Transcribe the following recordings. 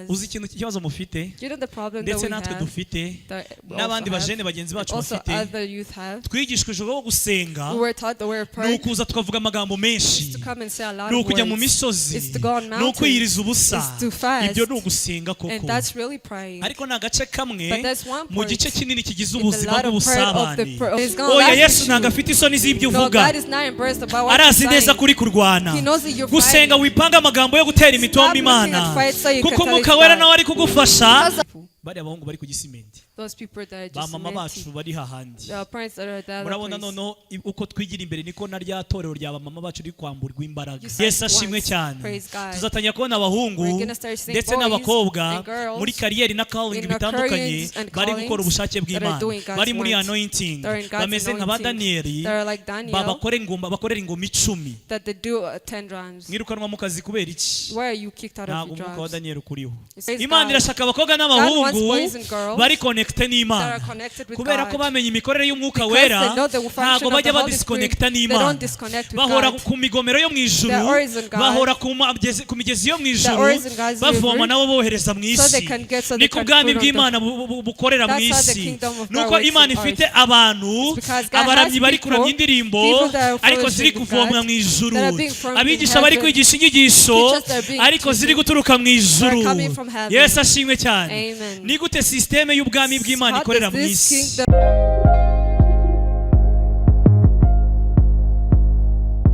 has. Uzi ikintu ikibazo mufite Do you know the problem that ndetse we natwe have? Dufite That we n'abandi also have, bajene bagenzi and bacu also bafite other youth have. twigishwa ijoro wo gusenga We were taught the way of ni prayer ukuza tukavuga amagambo menshi is to come and say a lot ni of ukujya mu words. misozi It's to go on ni mountains. ukwiyiriza ubusa It's to fast. ibyo ni ugusenga koko And that's really praying. Ariko ni agace kamwe But that's one mu part gice kinini kigize in the ubuzima lot of part of the bw'ubusabane It's gonna oya last Yesu with ntabwo you. afite isoni z'ibyo No, uvuga God is not embarrassed about what arazi you're neza saying. ko uri kurwana He knows that you're gusenga fighting. wipanga amagambo yo gutera imitombo Stop looking Imana at fights so you kuko can tell Umwuka it's Wera God. nawe ari kugufasha Because bariya bahungu bari ku gisimenti those people that are ba just mama bacu cement, bari hahandi the parents that are at the other murabona place. Noneho i- uko twigira imbere niko na rya torero rya bamama bacu riri kwamburwa imbaraga You said Yesu ashimwe once. cyane Praise God. tuzatangira kubona abahungu We're gonna start seeing ndetse boys n'abakobwa and girls muri career na calling in our bitandukanye careers and bari gukora callings ubushake that are bw'Imana doing God's bari muri work. anointing They're in God's bameze nka ba anointing. Daniyeli They're like Daniel babakore ingoma bakorera ingoma icumi that they do 10 drums. mwirukanwa mu kazi kubera iki Why are you kicked out of ntabwo your umwuka wa jobs? Daniyeli ukuriho Praise Imana God. irashaka abakobwa God wants n'abahungu boys and girls bari connecté that n'Imana are connected with kubera ko God. bamenye imikorere y'Umwuka Because Wera they know the function ntabwo of bajya the Holy Spirit, badisconnecta they n'Imana don't disconnect with bahora God. Ku migomero yo mu ijuru They're always in God. Bahora ku magezi- ku migezi yo mu ijuru Always in God's bavoma river. nabo bohereza mu So isi they can get- so they niko can ubwami put on bw'Imana bu- bu- bukorera mu That's how the isi kingdom of God nuko works Imana in ifite earth. Abantu It's because God abaramyi has bari people, kuramya indirimbo people that are ariko ziri fellowship with kuvomwa God, mu ijuru that are being formed in abigisha bari heaven, kwigisha inyigisho teachers that are being ariko ziri teaching, guturuka mu ijuru that are coming from heaven. Yesu ashimwe cyane Amen. Ni gute système y'ubwami bw'Imana How ikorera does mu this isi kingdom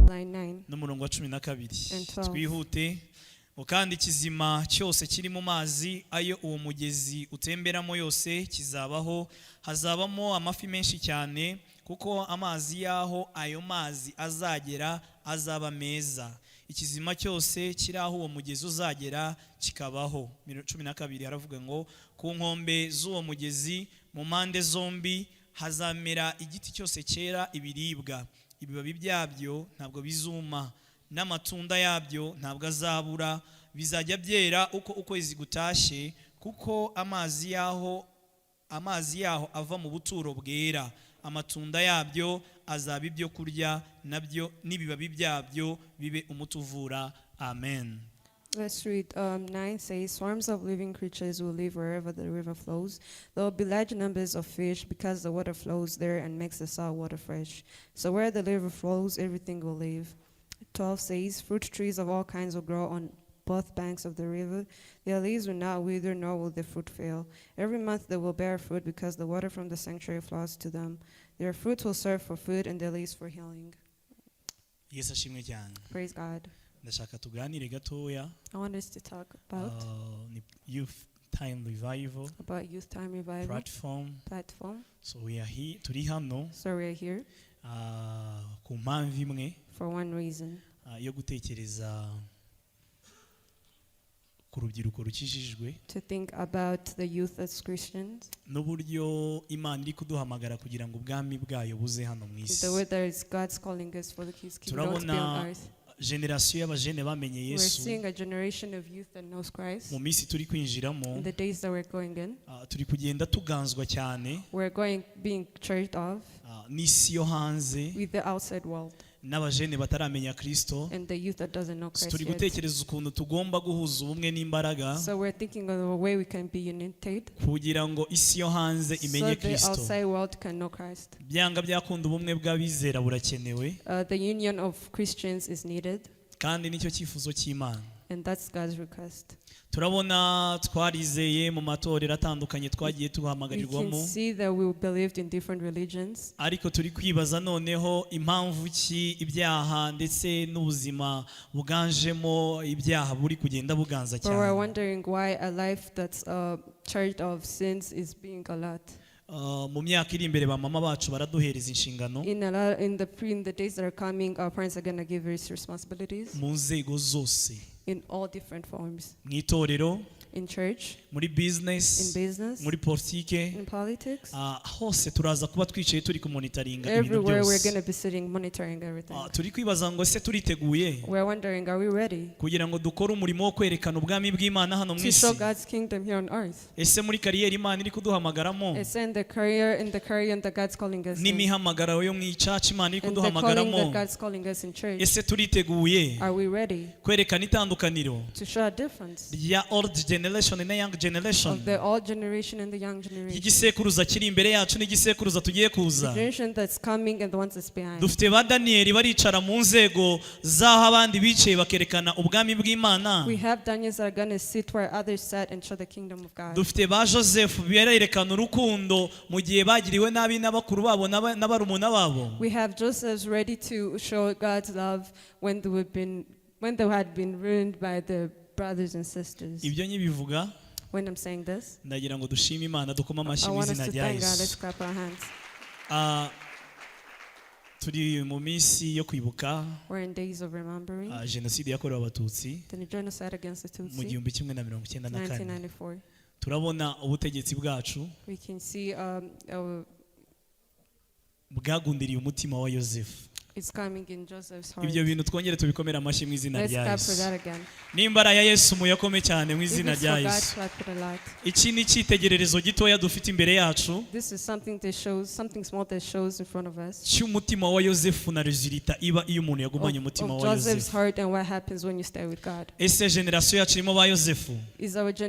Line 9. N'umurongo wa cumi na kabiri And 12. Twihute ngo kandi ikizima cyose kiri mu mazi ayo uwo mugezi utemberamo yose kizabaho hazabamo amafi menshi cyane kuko amazi y'aho ayo mazi azagera azaba meza ikizima cyose kiri aho uwo mugezi uzagera kikabaho cumi na kabiri haravuga ngo ku nkombe z'uwo mugezi mu mpande zombi hazamera igiti cyose cyera ibiribwa ibibabi byabyo ntabwo bizuma n'amatunda yabyo ntabwo azabura bizajya byera uko ukwezi gutashye kuko amazi yaho amazi yaho ava mu buturo bwera amatunda yabyo azaba ibyo kurya nabyo n'ibibabi byabyo bibe umuti uvura amen. Let's read. 9 says, "Swarms of living creatures will live wherever the river flows. There will be large numbers of fish because the water flows there and makes the salt water fresh. So where the river flows, everything will live." 12 says, "Fruit trees of all kinds will grow on both banks of the river. Their leaves will not wither, nor will the fruit fail. Every month they will bear fruit because the water from the sanctuary flows to them. Their fruit will serve for food and their leaves for healing." Yesu ashimwe cyane. Praise God. Ndashaka tuganire gatoya I want us to talk about ni Youth Time Revival about Youth Time Revival platform. Platform. So we are here, turi hano So we're here ku mpamvu imwe for one reason, yo gutekereza ku rubyiruko rukijijwe to think about the youth as Christians, n'uburyo Imana iri kuduhamagara kugira ngo ubwami bwayo buze hano mu isi the way that is God's calling us for the His kingdom to be Turabona on earth. Génération y'abajene bamenye We're Yesu seeing a generation of youth that knows Christ. mu minsi turi kwinjiramo In the days that we're going in, turi kugenda tuganzwa cyane we're going being charged off n'isi yo hanze with the outside world n'abajene bataramenya Kristo and the youth that doesn't know Christ turi yet. Gutekereza ukuntu tugomba guhuza ubumwe n'imbaraga So we're thinking of a way we can be united kugira ngo isi yo hanze so imenye the Kristo outside world can know Christ. byanga byakunda ubumwe bw'abizera burakenewe The union of Christians is needed, kandi nicyo cyifuzo cy'Imana and that's God's request. Turabona twarizeye mu matorero atandukanye twagiye We duhamagarirwamo can see that we believed in different religions, ariko turi kwibaza noneho impamvu ki ibyaha ndetse n'ubuzima buganjemo ibyaha buri kugenda buganza but we're cyane wondering why a life that's charged of sins is being a lot. Mu myaka iri imbere ba mama bacu baraduhereza inshingano In a lot, in the pre, in the days that are coming, our parents are gonna give us responsibilities mu nzego zose in all different forms, mu itorero in church, muri in business business, muri politike in politics. Hose turaza kuba twicaye turi kumonitoringa ibintu Everywhere we're byose gonna be sitting monitoring everything. Turi kwibaza ngo ese turiteguye We're wondering, are we ready kugira ngo dukore umurimo wo kwerekana ubwami bw'Imana hano mu to isi show God's kingdom here on earth? Ese muri career Imana iri kuduhamagaramo It's in the career that God's calling us in, n'imihamagaro yo mu ichurch Imana iri and the calling kuduhamagaramo that God's calling us in church. Ese turiteguye Are we ready kwerekana itandukaniro to show a difference rya old generation na young generation, of the old generation and the young generation, y'igisekuruza kiri imbere yacu n'igisekuruza tugiye kuza. The generation that's coming and the ones that's behind. Dufite ba Daniyeli baricara mu nzego z'aho abandi bicaye, bakerekana ubwami bw'Imana. We have Daniels that are going to sit where others sat and show the kingdom of God. Dufite ba Joseph berekana urukundo mu gihe bagiriwe nabi n'abakuru babo n'abarumuna babo. We have Josephs ready to show God's love when they had been ruined by their brothers and sisters. Ibyo nyibivuga, When I'm saying this, ndagira ngo dushime Imana, dukome amashyi I mu want us izina to rya thank God. Yesu. Let's clap our hands. Ah, turi mu minsi yo kwibuka We're in days of remembering jenoside yakorewe Abatutsi the genocide against the mu Tutsi, 1994. 1994. Turabona ubutegetsi bwacu We can see bwagundiriye umutima wa Yosefu. it's coming in Joseph's heart. Ibyo bintu twongere tubikomere amashyi mu izina Let's rya clap for Yesu. that again. Nimba ari aya Yesu, muyakome cyane mu If izina it's rya for God, Yesu. clap it a lot. Iki ni icyitegererezo gitoya dufite imbere yacu This is something that shows, something small that shows in front of us cy'umutima wa Yosefu na résultat iba iyo umuntu yagumanye umutima of wa Joseph's Yosefu. heart and what happens when you stay with God. Ese génération yacu irimo ba Yosefu?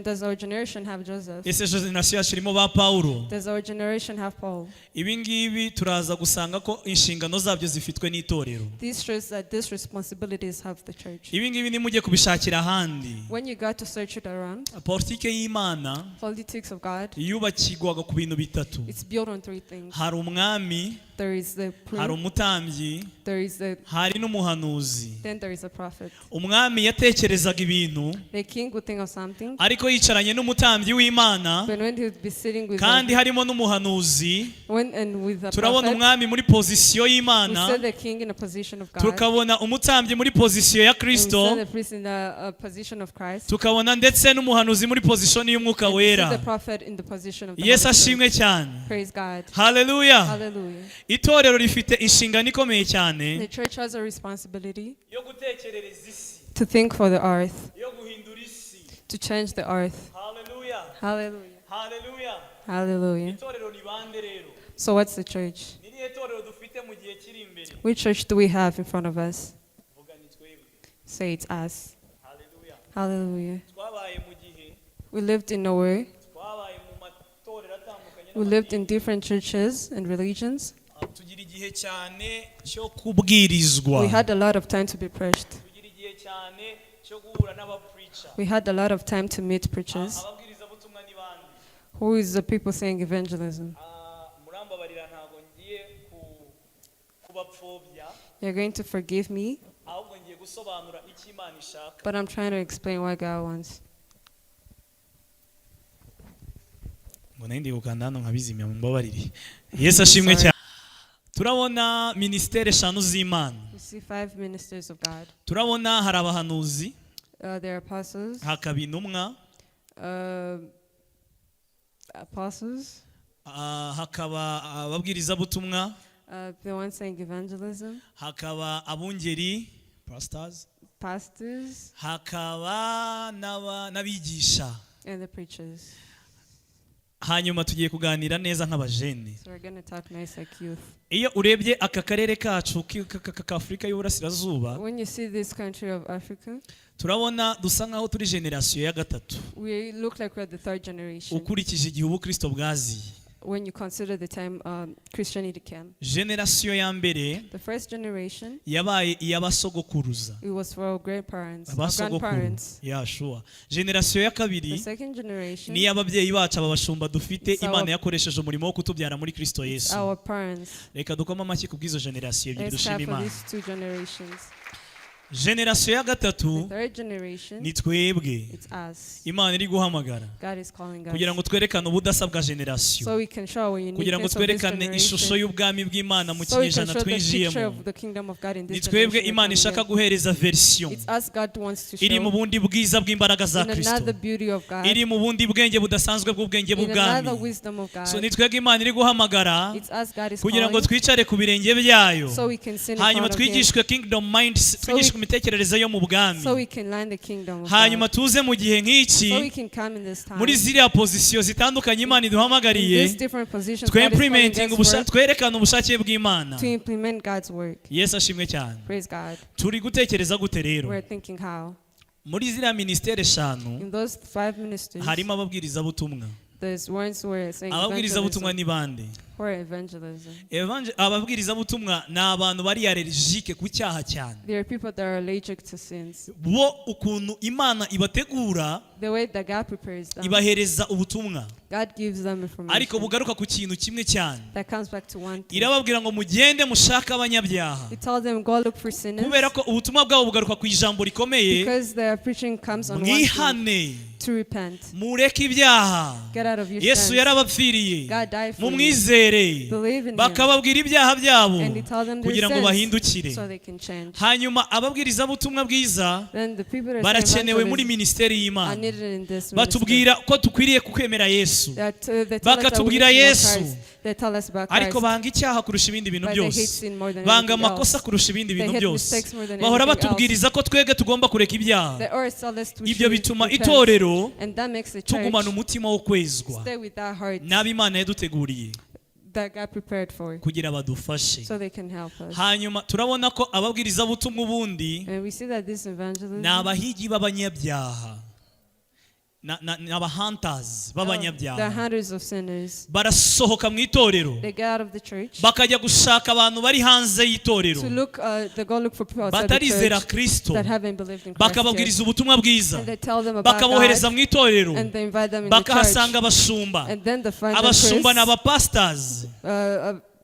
Does our generation have Joseph? Ese génération yacu irimo ba Pawulo? Does our generation have Paul? Ibi ngibi turaza gusanga ko inshingano zabyo zifitwe n'itorero. This shows that these responsibilities have the church. Ibi ngibi nimujye kubishakira ahandi. When you got to search it around, Politike y'Imana politics of God, yubakirwaga ku bintu bitatu. It's built on three things. Hari umwami, There is the hari priest, umutambyi, there is the hari n'umuhanuzi. then there is a prophet. Umwami yatekerezaga ibintu, The king would think of something, ariko yicaranye n'umutambyi w'Imana, but when he would be sitting with kandi the, harimo n'umuhanuzi, when and with the turabona prophet, umwami muri position we y'Imana, see the king in a position of God. tukabona umutambyi muri position ya And we Kristo, see the priest in the position of Christ. Tukabona ndetse n'umuhanuzi muri position y'Umwuka And we see Wera. the prophet in the position of the Yesu Holy Spirit. ashimwe cyane. Praise God. Haleluya. Hallelujah. Itorero rifite inshingano ikomeye cyane The church has a responsibility yo gutekerereza isi, to think for the earth, yo guhindura isi. To change the earth. Haleluya. Hallelujah. Haleluya. Hallelujah. Itorero ni bande rero? So, what's the church? Ni irihe torero dufite mu gihe kiri imbere? Which church do we have in front of us? Vuga, ni twebwe. Say it's us. Haleluya. Hallelujah. Twabaye mu gihe, We lived in Norway. Twabaye mu matorero atandukanye We lived in different churches and religions. Tugira igihe cyane cyo kubwirizwa. We had a lot of time to be preached. Tugira igihe cyane cyo guhura n'abapreacher. We had a lot of time to meet preachers. Ababwirizabutumwa ni bande? Who is the people saying evangelism? Ah, murambabarira, ntabwo ngiye kubapfobya, You're going to forgive me, ahubwo ngiye gusobanura icyo Imana ishaka. But I'm trying to explain what God wants. Ngo nari ndi gukanda hano nkabizimya, mumbabarire. Yesu ashimwe Sorry. cyane. Turabona minisiteri eshanu z'Imana. We see five ministers of God. Turabona hari abahanuzi, There are apostles, hakaba intumwa, hakaba ababwirizabutumwa, the ones saying evangelism, hakaba abungeri, pastors, pastors, hakaba n'abigisha. And the preachers. Hanyuma tugiye kuganira neza nk'abajene. So we're going to talk nice like youth. Iyo urebye aka karere kacu ka Afurika y'Uburasirazuba, When you see this country of Africa, turabona dusa nkaho turi génération ya gatatu, we look like we're the third generation. Ukurikije igihe ubukristo bwaziye. When you consider the time Christianity came. Génération ya mbere The first generation, yabaye iy'abasogokuruza, it was for our grandparents, our abasogokuru grandparents. Yashuwa. Génération ya kabiri The second generation, ni iy'ababyeyi bacu, aba bashumba dufite, It's Imana yakoresheje umurimo wo kutubyara muri Kristo Yesu. Our parents. Reka dukome amashyi ku bw'izo génération ebyiri, Let's dushima clap for Imana. these two generations. Génération ya gatatu The third generation, ni twebwe. It's us. Imana iri guhamagara God is calling kugira ngo us. twerekane ubudasa bwa génération, So we can show our kugira ngo uniqueness of this twerekane ishusho generation. y'ubwami bw'Imana mu So we can kinyejana show the picture twinjiyemo. of the kingdom of God in Ni this twebwe generation we're Imana coming ishaka in. guhereza version It's us God wants to iri mu show bundi bwiza bw'imbaraga za in Kristo, another beauty of God, iri mu bundi bwenge budasanzwe bw'ubwenge in bw'ubwami. Another wisdom of So God. ni twebwe Imana iri guhamagara It's us God is kugira ngo calling twicare ku birenge byayo, so we can sin in hanyuma front of Him. twigishwe kingdom mind, twigishwe imitekerereze yo mu bwami, So we can learn the kingdom of hanyuma God. tuze mu gihe nk'iki, So we can come in this time, muri ziriya position zitandukanye Imana in iduhamagariye, these different positions God is calling twimplementing us for, twerekane ubushake bw'Imana. To implement God's work. Yesu ashimwe cyane. Praise God. Turi gutekereza gute rero? We're thinking how. Muri ziriya minisiteri eshanu In those five ministries, harimo ababwirizabutumwa. There's ones who are saying Ababwirizabutumwa evangelism. ni bande? Who are evangelism. Ababwirizabutumwa ni abantu bari allergique ku cyaha cyane. There are people that are allergic to sins. Bo ukuntu Imana ibategura, The way that God prepares them, ibahereza ubutumwa God gives them information ariko bugaruka ku kintu kimwe cyane. That comes back to one thing. Irababwira ngo mugende mushake abanyabyaha. He tells them, "Go look for sinners," Kubera ko ubutumwa bwabo bugaruka ku ijambo rikomeye: because their preaching comes on one thing, mwihane, to repent. Mureke ibyaha, Get out of your Yesu sins. yarabapfiriye, God died for you. mumwizere. Believe in him. Bakababwira ibyaha byabo And he tells them their kugira ngo sins bahindukire. So they can change. Hanyuma ababwirizabutumwa bwiza Then the people that are barakenewe muri saying minisiteri are y'Imana. needed in this ministry. Batubwira ko dukwiriye kukwemera Yesu. That, they tell us that we need Bakatubwira to know Yesu. Christ. They tell us about Ariko Christ. banga icyaha kurusha ibindi bintu But they hate byose. sin more than Banga anything amakosa else. kurusha ibindi They bintu hate byose. mistakes more than Bahora anything else. batubwiriza ko twebwe tugomba kureka ibyaha. They always tell us to Ibyo should bituma repent. itorero And that makes the church tugumana umutima wo kwezwa. Stay with that heart N'abo Imana yaduteguriye that God prepared for, kugira badufashe. So they can help us. Hanyuma turabona ko ababwirizabutumwa ubundi And we see that this evangelism ni abahigi b'abanyabyaha. Ni abahunters the b'abanyabyaha. Hunters of sinners, Barasohoka mu itorero they get out of the church bakajya gushaka abantu bari hanze y'itorero to look, they go look for people outside the batarizera church Kristo, that haven't believed in Christ yet. bakababwiriza ubutumwa bwiza, And they tell them about bakabohereza God, mu itorero, and they invite them in the church. bakahasanga abashumba. And then they find the Abashumba ni priests, abapastors,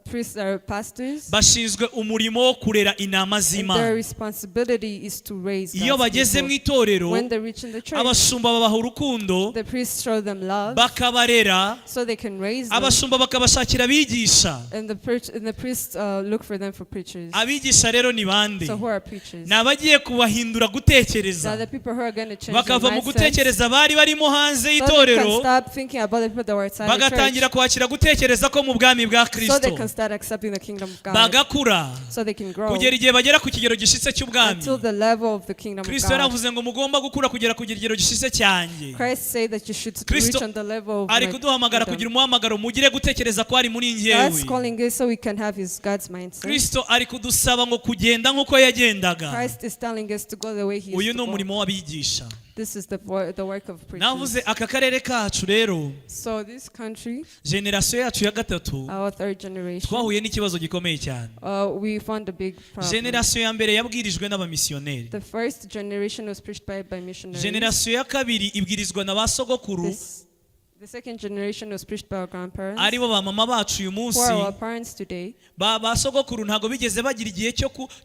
priests are pastors, bashinzwe umurimo wo kurera intama and their z'Imana. Responsibility is to raise Iyo God's bageze mu people. itorero, When they reach in the church, abashumba babaha urukundo, the priests show them love bakabarera, so they can raise them. Abashumba bakabashakira abigisha. And the priests look for them for preachers. Abigisha rero ni bande? So who are preachers? Ni abagiye kubahindura gutekereza, Now the people who are going to change their bakava mu mindsets, gutekereza bari barimo hanze so they can y'itorero, stop thinking about the people that were outside the church, bagatangira kwakira gutekereza ko mu bwami bwa so they Kristo, can start accepting the kingdom of God, bagakura so they can grow kugera igihe bagera ku kigero gishitse cy'ubwami. Until the level of the kingdom of Kristo God. Yaravuze ngo mugomba gukura kugera ku kigero gishitse cyanjye. Christ said that you should Kristo reach on the level of ari my kuduhamagara kingdom. Kugira umuhamagaro mugire gutekereza ko ari muri njyewe. God's calling us so we can have his God's mindset. Kristo ari kudusaba ngo kugenda nk'uko yagendaga. Christ is telling us to go the way he Uyu used ni to go. umurimo w'abigisha. This is the work of preachers. Navuze aka karere kacu rero, So this country, generasiyo yacu ya gatatu, our third generation, twahuye n'ikibazo gikomeye cyane. We found a big problem. Generasiyo ya mbere yabwirijwe n'abamisiyoneri. The first generation was preached by missionaries. Generasiyo ya kabiri ibwirizwa na ba sogokuru, The second generation was preached by our grandparents, aribo ba mama bacu uyu who munsi. Are our parents today. Ba sogokuru ntabwo bigeze bagira igihe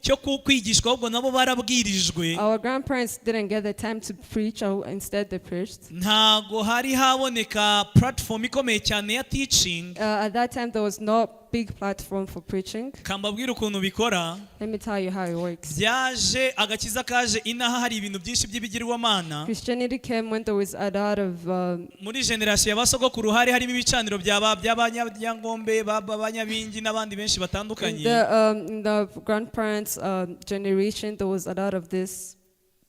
cyo kwigishwa, ahubwo nabo barabwirijwe. Our grandparents didn't get the time to preach, or instead they preached. Ntabwo hari haboneka platform ikomeye cyane ya teaching. At that time, there was no big platform for preaching. Kambabwira ukuntu bikora. Let me tell you how it works. Byaje agakiza kaje inaha hari ibintu byinshi by'ibigirwamana. Christianity came when there was a lot of Muri generasiyo ya ba sogokuru hari harimo ibicaniro by'abanyangombe, b'abanyabingi n'abandi benshi in batandukanye. the grandparents' generation, there was a lot of this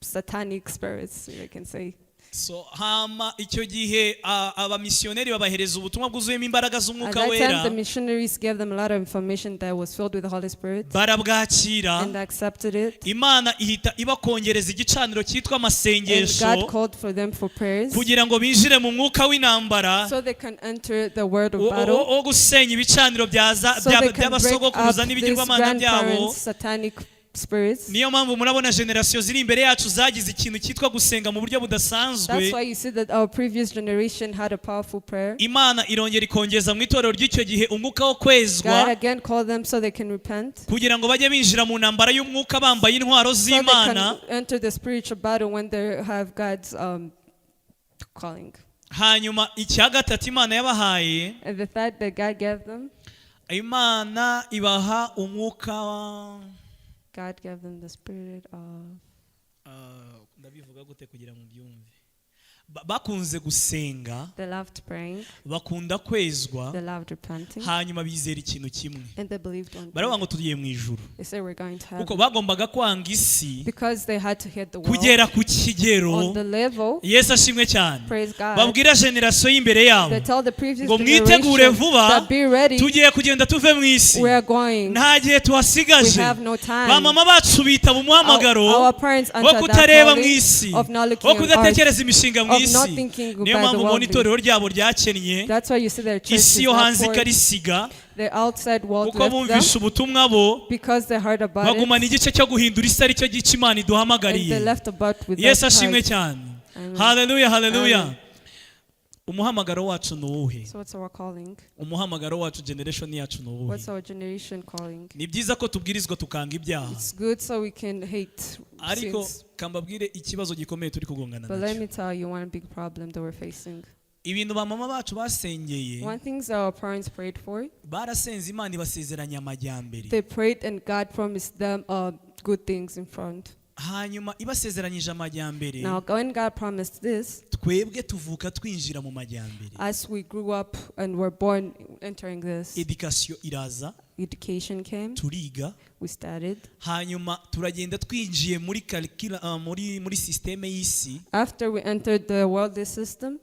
satanic spirits, you can say. So hama icyo gihe abamisiyoneri babahereza ubutumwa bwuzuyemo imbaraga At z'umwuka that time, wera. The missionaries gave them a lot of information that was filled with the Holy Spirit, Barabwakira. And they accepted it. Imana ihita ibakongereza igicaniro cyitwa And amasengesho God called for them for prayers, kugira ngo binjire mu mwuka w'intambara so they can enter the world of battle, wo gusenya ibicaniro so they can break by'abasogokuruza up these n'ibigirwamana byabo. Grandparents' satanic spirits. Niyo mpamvu murabona generasiyo ziri imbere yacu zagize ikintu cyitwa gusenga mu buryo budasanzwe. That's why you see that our previous generation had a powerful prayer. Imana irongera ikongeza mu itorero ry'icyo gihe umwuka wo kwezwa God again called them so they can repent, kugira ngo bajye binjira mu ntambara y'umwuka bambaye intwaro so they z'Imana. Can enter the spiritual battle when they have God's calling. Hanyuma icya gatatu Imana yabahaye, And the third that God gave them, Imana ibaha umwuka God gave them the spirit of Ah, ndabivuga gute kugira ngo byumve? Bakunze gusenga, They loved praying. Bakunda kwezwa, They loved repenting. Hanyuma bizera ikintu kimwe. And they believed on Baravuga God. ngo tugiye mu ijuru. They said we're going to Kuko heaven. bagombaga kwanga isi Because they had to hate the world kugera ku kigero. On the level. Yesu ashimwe cyane. Praise God. Babwira generasiyo y'imbere yabo They tell the previous ngo mwitegure generation vuba, that be ready. Tugiye kugenda tuve mu isi. We are going. Nta gihe We tuhasigaje. have no time. Ba mama bacu bitaba umuhamagaro Our parents wo answered that kutareba mu calling isi, of not looking wo on earth, kudatekereza imishinga mu of isi. not thinking Niyo by the mpamvu mubona worldly. itorero ryabo ryakennye, That's why you see their church isi is yo not hanze poor. ikarisiga, The outside world kuko left them bumvishe ubutumwa bo because they heard about bagumana it igice cyo guhindura isi, aricyo gice Imana and iduhamagariye. they left about with Yesu that ashimwe part. cyane. Amen. Haleluya, haleluya. Amen. Umuhamagaro wacu ni uwuhe? So what's our calling? Umuhamagaro wacu, generation yacu ni uwuhe? What's our generation calling? Ni byiza ko tubwirizwa tukanga ibyaha, It's good so we can hate ariko sins. kambabwire ikibazo gikomeye turi kugongana But let nacyo. Me tell you one big problem that we're facing. Ibintu ba mama bacu basengeye, One thing our parents prayed for, barasenze Imana ibasezeranya amajyambere. They prayed and God promised them good things in front. Hanyuma ibasezeranyije amajyambere, Now, when God promised this, twebwe tuvuka twinjira mu majyambere. As we grew up and were born entering this, Education iraza, education came, turiga, we started. Hanyuma turagenda twinjiye muri muri système y'isi. After we entered the worldly system,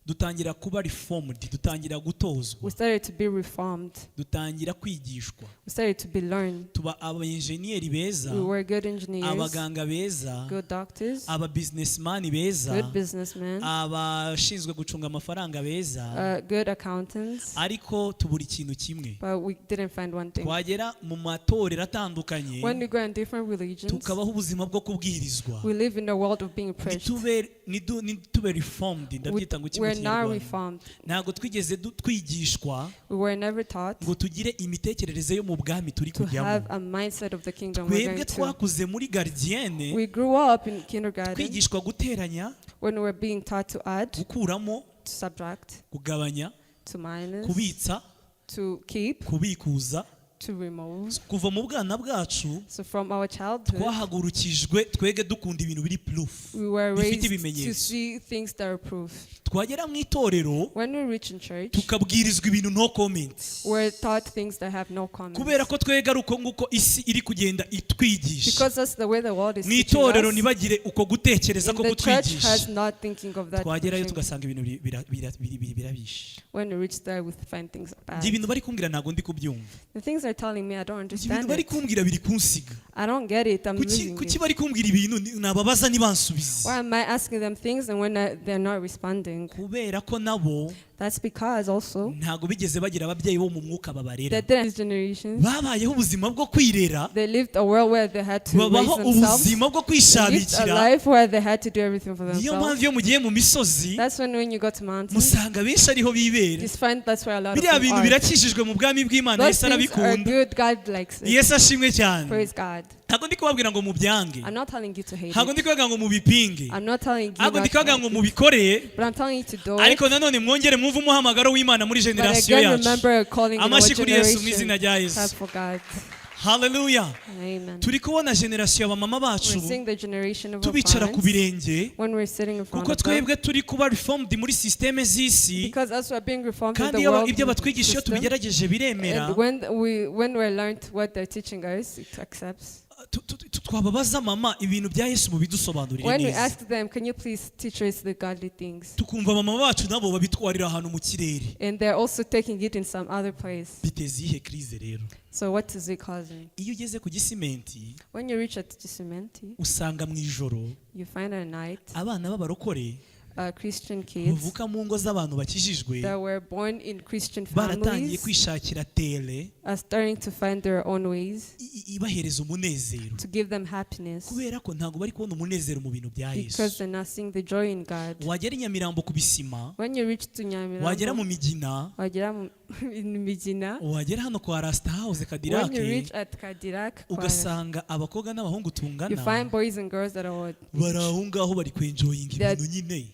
Dutangira kuba reformed, dutangira gutozwa, we started to be reformed. Dutangira kwigishwa. We started to be learned. Tuba abaenjeniyeri beza, We were good engineers, abaganga beza, good doctors, aba businessman beza, good businessmen, abashinzwe gucunga amafaranga beza, good accountants, ariko tubura ikintu kimwe. But we didn't find one thing. Twagera mu matorero atandukanye, When we go in different religions, tukabaho ubuzima bwo kubwirizwa, we live in a world of being preached. Ntitube reformed. Ndabyita ngo iki mu We're not Kinyarwanda? Reformed. Ntabwo twigeze twigishwa We were never taught ngo tugire imitekerereze yo mu bwami turi to kujyamo. Have a mindset of the kingdom we're Twebwe going to. twakuze muri gardienne, We grew up in kindergarten twigishwa guteranya, when we were being taught to add, gukuramo, to subtract, kugabanya, to minus, kubitsa, to keep, kubikuza. To remove. Kuva mu bwana bwacu, So from our childhood, twahagurukijwe twege dukunda ibintu biri proof, we were bifite raised to ibimenyetso. See things that are proof. Twagera mu itorero, When we reach in church, tukabwirizwa ibintu no comment, we're taught things that have no comments. Kubera ko twega ari uko nguko isi iri kugenda itwigisha. Because that's the way the world is Mu teaching itorero us. ntibagire uko gutekereza In ko the church has kutwigisha. not thinking of that Twagerayo teaching. tugasanga ibintu birabishe. When we reach there, we find things bad. Ibyo ibintu bari kumbwira ntabwo ndi kubyumva. The things they're telling me, I don't Ibyo understand bintu bari it. kumbwira biri kunsiga. I don't get it. I'm Kuki losing kuki it. Bari kumbwira ibintu nababaza ntibansubize? Why am I asking them things and when they're not responding? Kubera ko nabo That's because also ntabwo bigeze bagira ababyeyi bo mu mwuka babarera. That didn't these generations. Babayeho ubuzima bwo kwirera, They lived a world where they had to raise babaho themselves. ubuzima bwo They lived a kwishabikira. Life where they had to do everything for Niyo themselves. mpamvu iyo mugiye mu misozi, That's when you go to mountains, musanga benshi ariho bibera. You find that's where a lot of Biriya them bintu are. birakijijwe mu bwami bw'Imana. Those Yesu things are arabikunda. Good. God likes it. Yesu ashimwe cyane. Praise God. Ntabwo ndi kubabwira ngo mubyange, I'm not telling you to hate ntabwo it. ndi kubabwira ngo mubipinge, I'm not telling you ntabwo not ndi to kubabwira like ngo it. mubikore, But I'm telling you to do it. Ariko nanone mwongere mwumve umuhamagaro w'Imana muri But generasiyo again, yacu. remember calling in our Amashyi kuri Yesu mu izina generation. rya Yesu. Clap for God. Haleluya. Amen. Turi kubona generasiyo abamama bacu We're seeing the generation of our tubicara ku parents birenge, when we're sitting in front kuko of them. twebwe turi kuba reformed muri système z'isi. Because as we're being reformed in Kandi the iyo world ibyo batwigisha iyo system, tubigerageje biremera. and when we learned what they're teaching us, it accepts. Twababaza mama ibintu bya Yesu mubidusobanurire When we neza, ask them, "Can you please teach us the godly things?" tukumva mama bacu nabo babitwarira ahantu mu kirere. And they're also taking it in some other place. Biteza iyihe crise rero? So what is it causing? Iyo ugeze ku Gisimenti, When you reach at Gisimenti, usanga mu ijoro you find at night abana b'abarokore Christian kids bavuka mu ngo z'abantu bakijijwe that were born in Christian baratangiye families kwishakira tele are starting to find their own ways ibahereza umunezero, to give them happiness kubera ko ntabwo bari kubona umunezero mu bintu bya because Yesu. They're not seeing the joy in God. Wagera i Nyamirambo ku bisima, When you reach to wagera mu Nyamirambo, Migina, wagera in Migina, wagera hano kwa Rasta House when you Kadirake, reach at Kadirak, ugasanga abakobwa n'abahungu you tungana find boys and girls that are bari aho ngaho bari kwenjoyinga ibintu nyine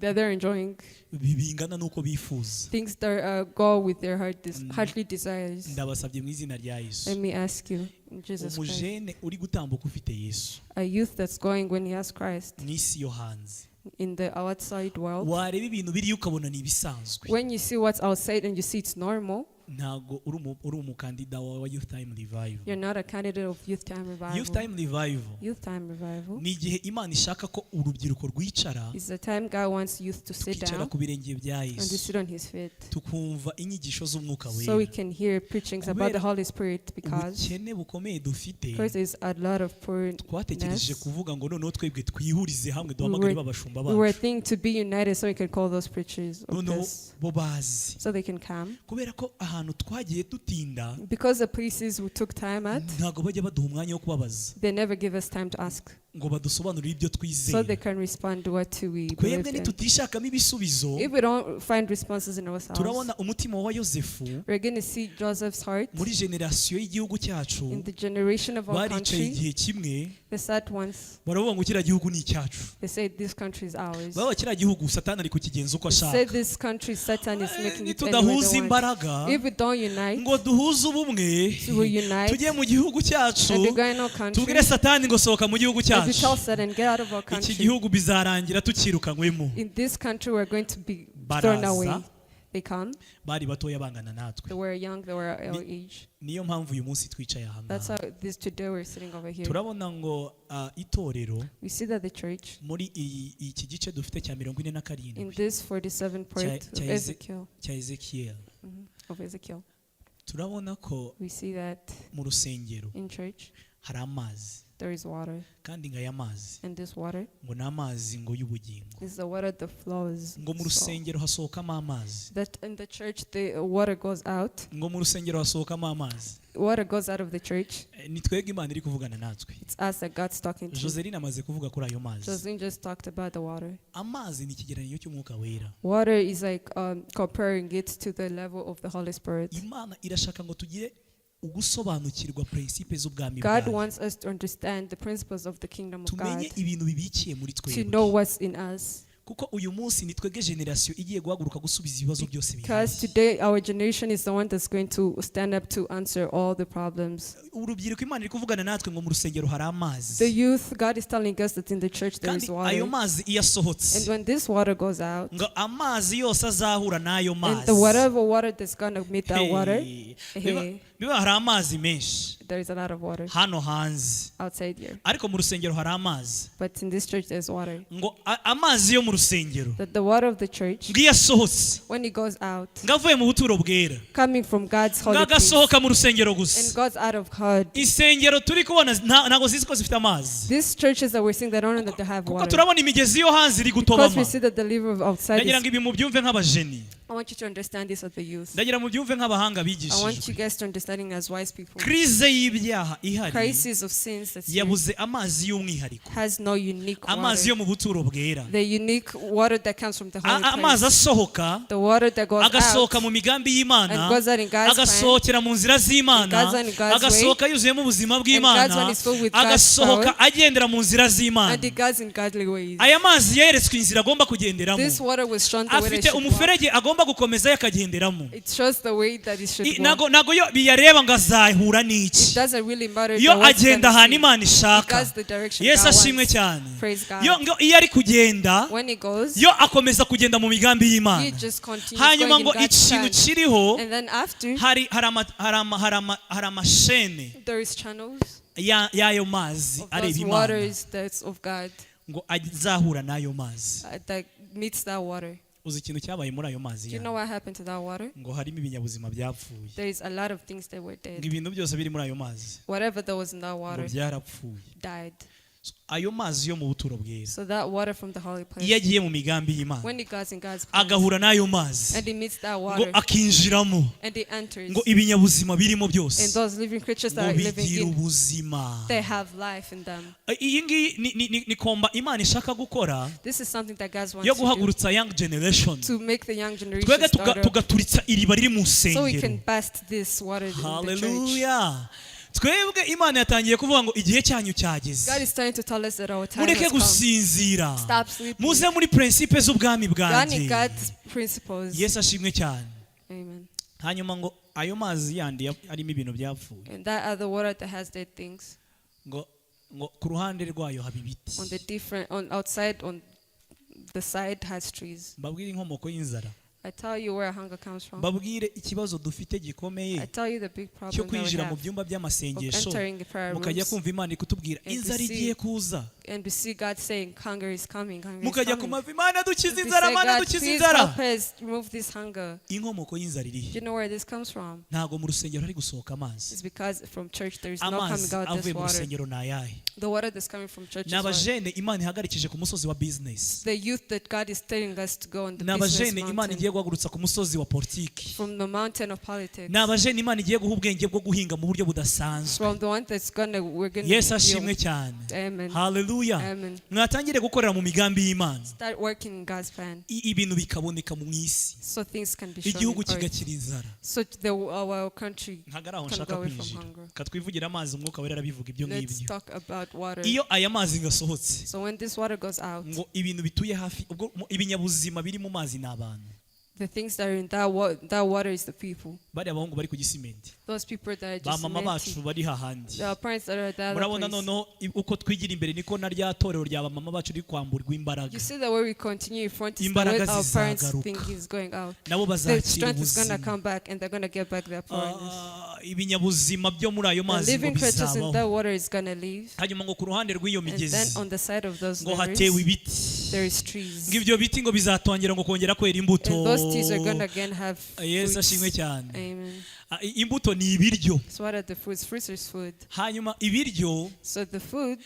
that they're enjoying bingana n'uko bifuza. Things that go with their heartly desires. Ndabasabye mu izina rya Yesu, Let me ask you, in Jesus Christ, umujene uri gutambuka ufite Yesu a youth that's going when he has Christ mu isi yo hanze, In the outside world, wareba ibintu biriyo ukabona ni ibisanzwe, when you see what's outside and you see it's normal, ntabwo uri umukandida wa Youth Time Revival. You're not a candidate of Youth Time Revival. Youth Time Revival Youth Time Revival ni igihe Imana ishaka ko urubyiruko rwicara, is the time God wants youth to sit tukicara down ku birenge bya and to Yesu, sit on His feet, tukumva inyigisho z'Umwuka so we Wera. can hear preachings about the Kubera Holy Spirit, because ubukene bukomeye dufite, because there's a lot of poor. twatekereje kuvuga ngo noneho twebwe twihurize hamwe, duhamagare b'abashumba We were bacu, thinking to be united so we can call those preachers of noneho this, bo bazi, so they can come. Kubera ko ahantu twagiye dutinda, Because the places we took time at, ntabwo bajya baduha umwanya wo kubabaza they never give us time to ask, ngo badusobanurire ibyo so twizera. they can respond to what we Twebwe believed in. nitutishakamo ibisubizo, If we don't find responses in ourselves, turabona umutima wa Yosefu we're going to see Joseph's heart muri generasiyo y'igihugu cyacu. In the generation of our Baricaye country. igihe kimwe, They sat once, baravuga ngo kiriya gihugu ni icyacu. They said, "This country is ours." Baba kiriya gihugu Satani ari kukigenza uko They said, ashaka. "This country, Satan is Eh, making it any way nitudahuza they want." imbaraga If we don't unite, ngo duhuze ubumwe, so we unite tujye mu gihugu cyacu, and we go in our country, tubwire Satani ngo sohoka mu gihugu and we cyacu, tell Satan, "Get out of our iki country." gihugu bizarangira tukirukanywemo. In this country, we're going to be thrown Baraza. Away. They come. Bari batoya bangana natwe. They were young, they were our age. Niyo mpamvu uyu munsi twicaye aha That's ngaha. how this today we're sitting over here. Turabona ngo ah, itorero We see that the church muri iyi iki gice dufite cya mirongo ine na in karindwi this 47 part of Ezekiel, cya Ezekiel, of Ezekiel, turabona ko we see that mu rusengero in church hari amazi, there is water, kandi ngo aya mazi and this water ngo ni amazi ngo y'ubugingo. Is the water that flows. Ngo mu So rusengero hasohokamo amazi. that in the church the water goes out. Ngo mu rusengero hasohokamo amazi. Water goes out of the church. Eh, ni twebwe Imana iri kuvugana natwe. It's us that God's talking to. Joseline amaze kuvuga kuri ayo mazi. Joseline just talked about the water. Amazi ni ikigereranyo cy'Umwuka Wera. Water is like comparing it to the level of the Holy Spirit. Imana irashaka ngo tugire ugusobanukirwa principe z'ubwami God bwayo, wants us to understand the principles of the kingdom of tumenye God, ibintu bibikiye muri to twebwe, know what's in us. Kuko uyu munsi ni twebwe generasiyo igiye guhaguruka gusubiza ibibazo byose bihari. Because today our generation is the one that's going to stand up to answer all the problems. Urubyiruko, Imana iri kuvugana natwe ngo mu rusengero hari amazi. The youth, God is telling us that in the church there Kandi is ayo water. mazi iyo asohotse, And when this water goes out, ngo amazi yose azahura n'ayo and mazi, the whatever water that's gonna meet that water, Hey, biba hey, biba hari amazi menshi there is a lot of water hano hanze, outside here. Ariko mu rusengero hari amazi. But in this church there's water. Ngo amazi yo mu rusengero, That the water of the church, ngo iyo asohotse, when it goes out, ngo avuye mu buturo bwera, coming from God's ngo holy place, agasohoka mu rusengero and gusa, God's out of God. Insengero turi kubona ntabwo zizi ko zifite amazi, These churches that we're seeing, they don't know that they have kuko water. turabona imigezi yo hanze iri Because gutobama. we see that the river of outside Ndagira is, ngo ibi mubyumve nk'abajeni. I want you to understand this as the youth. Ndagira mubyumve nk'abahanga I want bigishijwe. you guys to understanding as wise people. Crise y'ibyaha ihari Crisis of sins that's here yabuze amazi y'umwihariko, has no unique amazi water. yo mu buturo bwera. The unique water that comes from the holy Amazi place. asohoka, The water that goes out agasohoka mu migambi y'Imana, and goes out in God's plan. Agasohokera mu nzira z'Imana, And God's one in God's agasohoka yuzuyemo ubuzima bw'Imana, And God's one is filled with God's agasohoka power. Agendera mu nzira z'Imana. And it goes in godly ways. Aya mazi yeretswe inzira agomba kugenderamo. This water was shown the way they Afite should walk. umuferege agomba gukomeza akagenderamo. It shows the way that it should walk. Ntago yo biyareba ngo azahura It n'iki. doesn't really matter Iyo the what's agenda gonna ahantu see. Imana It ishaka. goes the direction Yesu God ashimwe wants. cyane. Praise God. Yo ngo iyo ari kugenda, When he goes, yo akomeza kugenda mu migambi he y'Imana. just continues Hanyuma going ngo in God's ikintu plan. kiriho, And then after, hari amashene there is channels y'ayo mazi of areba those Imana, waters that's of God ngo azahura n'ayo mazi. That meets that water. Uzi ikintu cyabaye muri ayo mazi Do you know yandi? what happened to that water? Ngo harimo ibinyabuzima byapfuye. There is a lot of things that were Ngo dead. ibintu byose biri muri ayo mazi, Whatever that was in that ngo water byarapfuye. Died. So, ayo mazi yo mu buturo bwera, So that water from the holy iyo place, agiye mu migambi y'Imana, when it goes in God's plan, agahura n'ayo mazi, and it meets that ngo water, akinjiramo, and it enters, ngo ibinyabuzima birimo byose, and those living creatures ngo that are living bigira in, ubuzima. They have life in them. Iyi ngiyi ni combat Imana ishaka gukora This is something that God wants yo to do guhagurutsa young generation, to make the young generation twebwe start up, tugaturitsa iriba riri mu so we nsengero. can bust this water in the church. Haleluya! Twebwe Imana yatangiye kuvuga ngo igihe cyanyu cyageze. God is trying to tell us that our time Mureke has come. gusinzira, Stop sleeping. muze muri principe z'ubwami God bwanjye. in God's principles. Yesu ashimwe cyane. Amen. Hanyuma ngo ayo mazi yandi arimo ibintu byapfuye, And that other water that has dead things ngo ku ruhande rwayo haba ibiti. On the different on outside on The side has trees. Mbabwire inkomoko y'inzara. I tell you where hunger comes from. Mbabwire ikibazo dufite gikomeye I tell you the big cyo problem that we kwinjira mu have byumba of by'amasengesho, entering the prayer mukajya rooms kumva Imana ikutubwira and to inzara see igiye kuza, and we see God saying, "Hunger is coming, hunger is mukajya ku coming." mavi, Imana dukize And we inzara, say, Mana "God, dukize please inzara. help us remove this hunger." Inkomoko y'inzara irihe? Do you know where this comes from? Ntabwo mu rusengero hari gusohoka amazi. It's because from church there is no coming Amazi out this avuye mu water. rusengero ni ayahe? The water that's coming from church Ni is what? abajene Imana ihagarikije ku musozi wa business. The youth that God is telling us to go on the Ni business abajene Imana mountain. igiye guhagurutsa ku musozi wa politiki. From the mountain of politics. Ni abajene Imana igiye guha ubwenge bwo guhinga mu buryo budasanzwe. From the one that's gonna we're gonna Yesu ashimwe deal. cyane. Amen. Haleluya. Amen. Mwatangire gukorera mu migambi y'Imana, Start working in God's plan ibintu bikaboneka mu isi, so things can be shown igihugu in earth. kigakira inzara. So our country Ntabwo ari aho can nshaka go away from kwinjira. hunger. Katwivugira amazi, Umwuka Wera arabivuga ibyo Let's ngibyo. talk about water. Iyo aya mazi ngasohotse, So when this water goes out, ngo ibintu bituye hafi, ubwo ibinyabuzima biri mu mazi ni abantu. The things that are in that water is the people. Bariya abahungu bari ku Gisimenti, Those people that are ba just mama cement, bacu bari hahandi. the parents that are at the other Murabona place. noneho uko twigira imbere niko na rya torero rya bamama bacu riri kwamburwa imbaraga. You see the way we continue in front is the way Imbaraga our parents zizagaruka. think is going out. Nabo The bazakira strength is gonna ubuzima. come back and they're gonna get back their powerless. Ah, ibinyabuzima byo muri ayo The mazi ngo living creatures in that bizabaho. water is gonna live. Hanyuma ngo ku ruhande rw'iyo And then migezi on the side of those ngo hatewe rivers, ibiti, there is trees. ngo ibyo biti ngo bizatangira ngo kongera kwera imbuto. And those trees are gonna again have Yesu ashimwe fruits. cyane. Amen. Ah, imbuto ni ibiryo. So what are the fruits? Fruits is food. Hanyuma ibiryo So the food,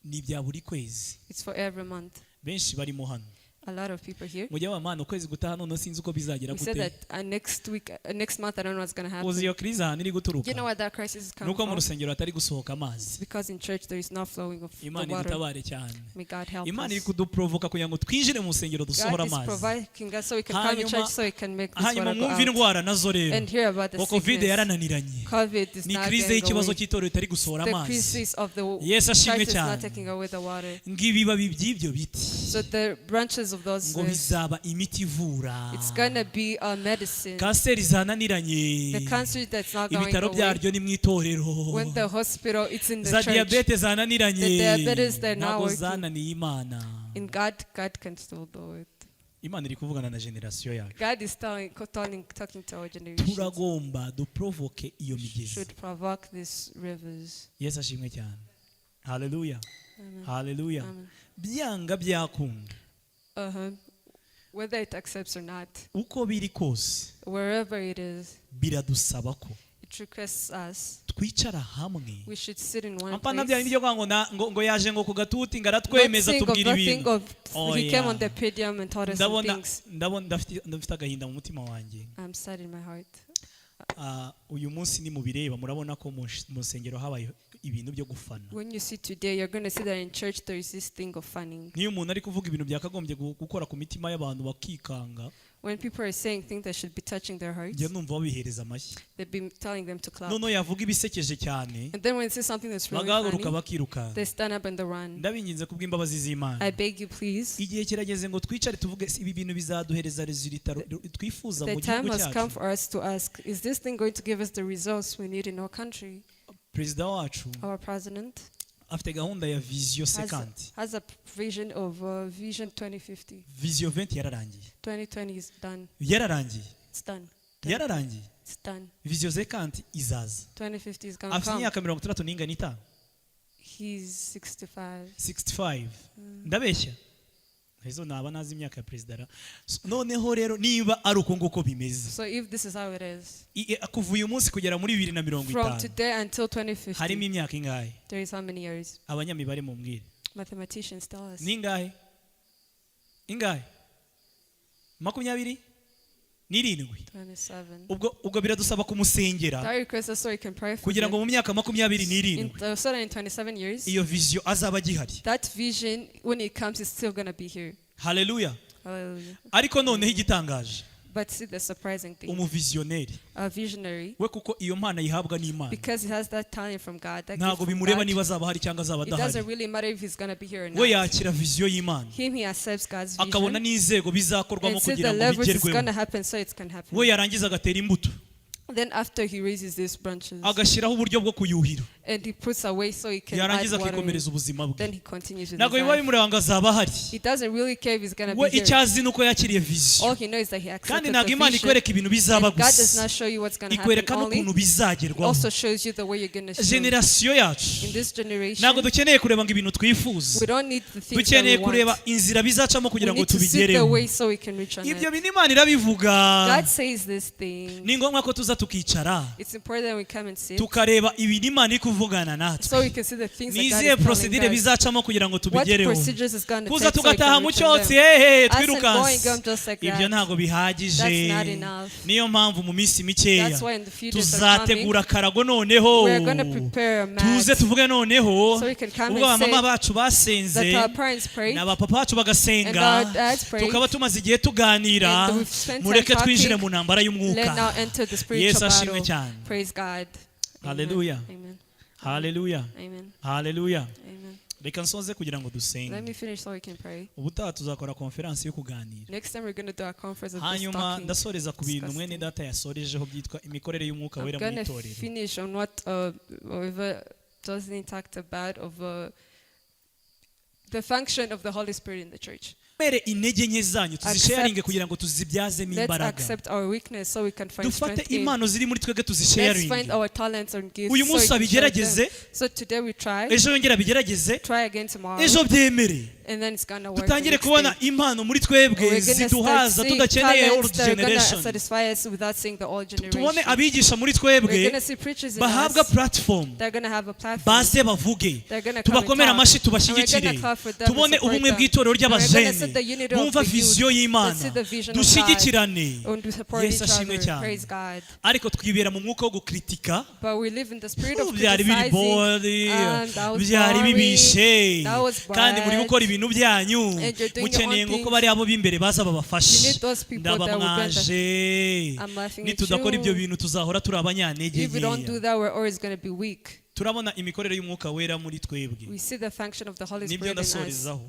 ni ibya buri kwezi. it's for every month. Benshi barimo hano, A lot of people here. mujya bamana ukwezi gutaha noneho sinzi uko bizagera We said gute. that next week, next month, I don't know what's gonna happen. Uzi iyo crise ahantu iri guturuka? You know where that crisis is coming Nuko mu from? rusengero hatari gusohoka amazi. Because in church there is no flowing of the Imana water. idutabare cyane. May God help Imana iri us. kuduprovoka kugira ngo twinjire mu rusengero dusohore God is amazi. providing us so we can come in Hanyuma- church so we can make this Hanyuma water go mwumve out. indwara nazo rero, And hear about the ngo COVID sickness. yarananiranye. COVID is Ni not crise getting y'ikibazo away. cy'itorero itari gusohora The amazi. crisis of the Yesu ashimwe church is not cyane. taking away the water. Ngo ibibabi by'ibyo biti So the branches of those ngo leaves, bizaba imiti ivura it's gonna be a medicine. kanseri zananiranye. The cancer that's not going Ibitaro away. byaryo ni mu itorero. When the hospital, it's in the Za church. diyabete zananiranye, The diabetes, they're not ntabwo working. zananiye Imana. In God, God can still do it. Imana iri kuvugana na generasiyo yacu. God is talking to our generation. Turagomba duprovoke iyo migezi. Should provoke these rivers. Yesu ashimwe cyane. Haleluya. Amen. Haleluya. Amen. Byanga byakunda, Whether it accepts or not, uko biri kose, wherever it is, biradusaba ko it requests us. twicara hamwe. We should sit in one Apana bya place. bindi byo kuvuga ngo ngo yaje ngo ku gatuti ngo Not aratwemeza think of tubwira the thing ibintu. of Oh, he came yeah. on the podium and taught us some Ndabona things. ndabona ndafite agahinda mu mutima wanjye. I'm sad in my heart. Ah, uyu munsi nimubireba murabona ko mu nsengero habaye ibintu byo gufana. When you see today, you're going to see that in church there is this thing of funning. Nk'iyo umuntu ari kuvuga ibintu byakagombye gukora ku mitima y'abantu bakikanga, When people are saying things that should be touching their hearts, njya numva babihereza amashyi. they've been telling them to clap. Noneho yavuga ibisekeje cyane, And then when they say something that's really bagahaguruka funny, bakirukanka. they stand up and they run. Ndabinginze kubw'imbabazi z'Imana, I beg you, please. igihe kirageze ngo twicare tuvuge: "Si ibi bintu bizaduhereza résultat twifuza The mu time gihugu has come cyacu?" for us to ask, is this thing going to give us the results we need in our country? Perezida wacu Our president afite gahunda ya vision 50. has a vision of Vision 2050. Vision 20 yararangiye. 2020 is done. Yararangiye. It's done. Yararangiye. It's done. Vision 50 izaza. 2050 is gonna Afite come. imyaka 65. He's 65. 65, ndabeshya? Izo naba nazi imyaka ya perezida ra. So, noneho rero niba ari uko nguko bimeze, So if this is how it is, kuva uyu munsi kugera muri bibiri na mirongo from itanu today until 2050, harimo imyaka ingahe? There is how many years? Abanyamibare mumbwire. Mathematicians tell us. Ni ingahe? Ingahe? 27. 27. Ubwo biradusaba kumusengera That requests us so we can pray for kugira ngo him. mu myaka makumyabiri n'irindwi So that in 27 years, iyo vision azaba agihari. That vision, when it comes, is still going to be here. Haleluya. Hallelujah. Ariko noneho igitangaje, But see the surprising thing. umuvisionnaire A visionary, we, kuko iyo mpano ayihabwa n'Imana, because he has that talent from God, that gift ntabwo from bimureba God, niba azaba ahari cyangwa azaba it adahari. doesn't really matter if he's going to be here or We not. yakira vision y'Imana, Him, he accepts God's akabona vision n'inzego bizakorwamo and see kugira the ngo levels it's bigerweho. going to happen so it can happen. We yarangiza agatera imbuto, Then after he raises these branches agashyiraho uburyo bwo kuyuhira, And he puts away so he can add Yarangiza water in. akikomereza ubuzima bwe. Then he continues with Ntabwo his biba life. bimureba ngo azaba ahari. He doesn't really care if he's gonna We be here. icyo azi ni uko yakiriye vision. All he knows is that he Kandi accepted ntabwo the Imana vision. ikwereka ibintu bizaba And God does gusa, not show you what's gonna happen ikwereka only. n'ukuntu He bizagerwaho. also shows you the way you're gonna see. Generation yacu, In this generation, ntabwo dukeneye kureba ngo ibintu twifuza, we don't need the things that dukeneye we kureba want. inzira bizacamo kugira We ngo need to see the tubigereho. way so we can reach on Ibyo it. bintu Imana irabivuga. God says this thing. Ni ngombwa ko tuza tukicara, It's important we come and sit tukareba ibintu Imana iri kuvugana natwe. So we can see the things Ni that God izihe is telling procedure us. bizacamo kugira ngo What tubigereho? procedures is going to Kuza take so we tugataha can mu reach on cyotsi, them. hehe, Us and going twirukanse, on just like ibyo that. ntabwo bihagije. That's not enough. Niyo mpamvu mu minsi mikeya That's why in the future that are coming, tuzategura akarago noneho we are going to prepare a mat tuze tuvuge noneho so we can come ubwo and abamama say bacu basenze that our parents prayed n'abapapa bacu and bagasenga, our dads prayed, tukaba tumaze igihe tuganira, and we've spent time mureke twinjire talking. mu ntambara Let y'umwuka. now enter the spiritual Yesu ashimwe battle. cyane. Praise God. Amen. Hallelujah. Amen. Haleluya. Amen. Haleluya. Amen. Reka nsoze kugira ngo Let dusenge. me finish so we can pray. Ubutaha tuzakora konferansi yo kuganira. Next time we're going to do a conference of just Hanyuma talking. ndasoreza ku bintu discussing. mwene data yasorejeho byitwa imikorere y'umwuka I'm wera mu gonna itorero. finish on what whatever Jocelyn talked about of the function of the Holy Spirit in the church. Mere intege nke zanyu tuzisharinge Accept- kugira ngo tuzibyazemo Let's imbaraga. accept our weakness so we can find Dufate strength in. impano ziri muri twebwe Let's find tuzisharinge. our talents and gifts Uyu so munsi we can share them. abigerageze, So today we try, ejo yongere abigerageze, try again tomorrow, ejo byemere, and then it's gonna work the dutangire next kubona day. impano muri twebwe We're gonna start ziduhaza seeing tudakeneye talents old that are gonna generation. satisfy us without seeing the old Tubone generation. abigisha muri We're twebwe gonna see preachers in bahabwa us. platform, They're gonna have a platform. baze bavuge, They're gonna come and tubakomere talk. amashyi, And we're tubashyigikire, gonna clap for them and tubone support ubumwe them. bw'itorero And we're gonna ry'abajene see the unity of bumva the youth. vision y'Imana, Let's see the vision of God. dushyigikirane. And we support Yesu each ashimwe other. cyane. Praise God. Ariko twibera mu mwuka wo gukritika. But we live in the spirit of Byari biri criticizing. bore, And that was byari boring. bibishe, That was kandi muri bad. gukora ibintu byanyu, And you're doing your mukeneye own ngo ko things. bari abo b'imbere baza You babafashe. need those people that will bend the Ndabamwaje. I'm laughing at Nitudakora ibyo you. bintu tuzahora turi abanyantege If we don't do nkeya. that, we're always going to be weak. Turabona imikorere y'umwuka wera muri twebwe. We see the function of the Holy Nibyo Spirit in us. ndasorezaho.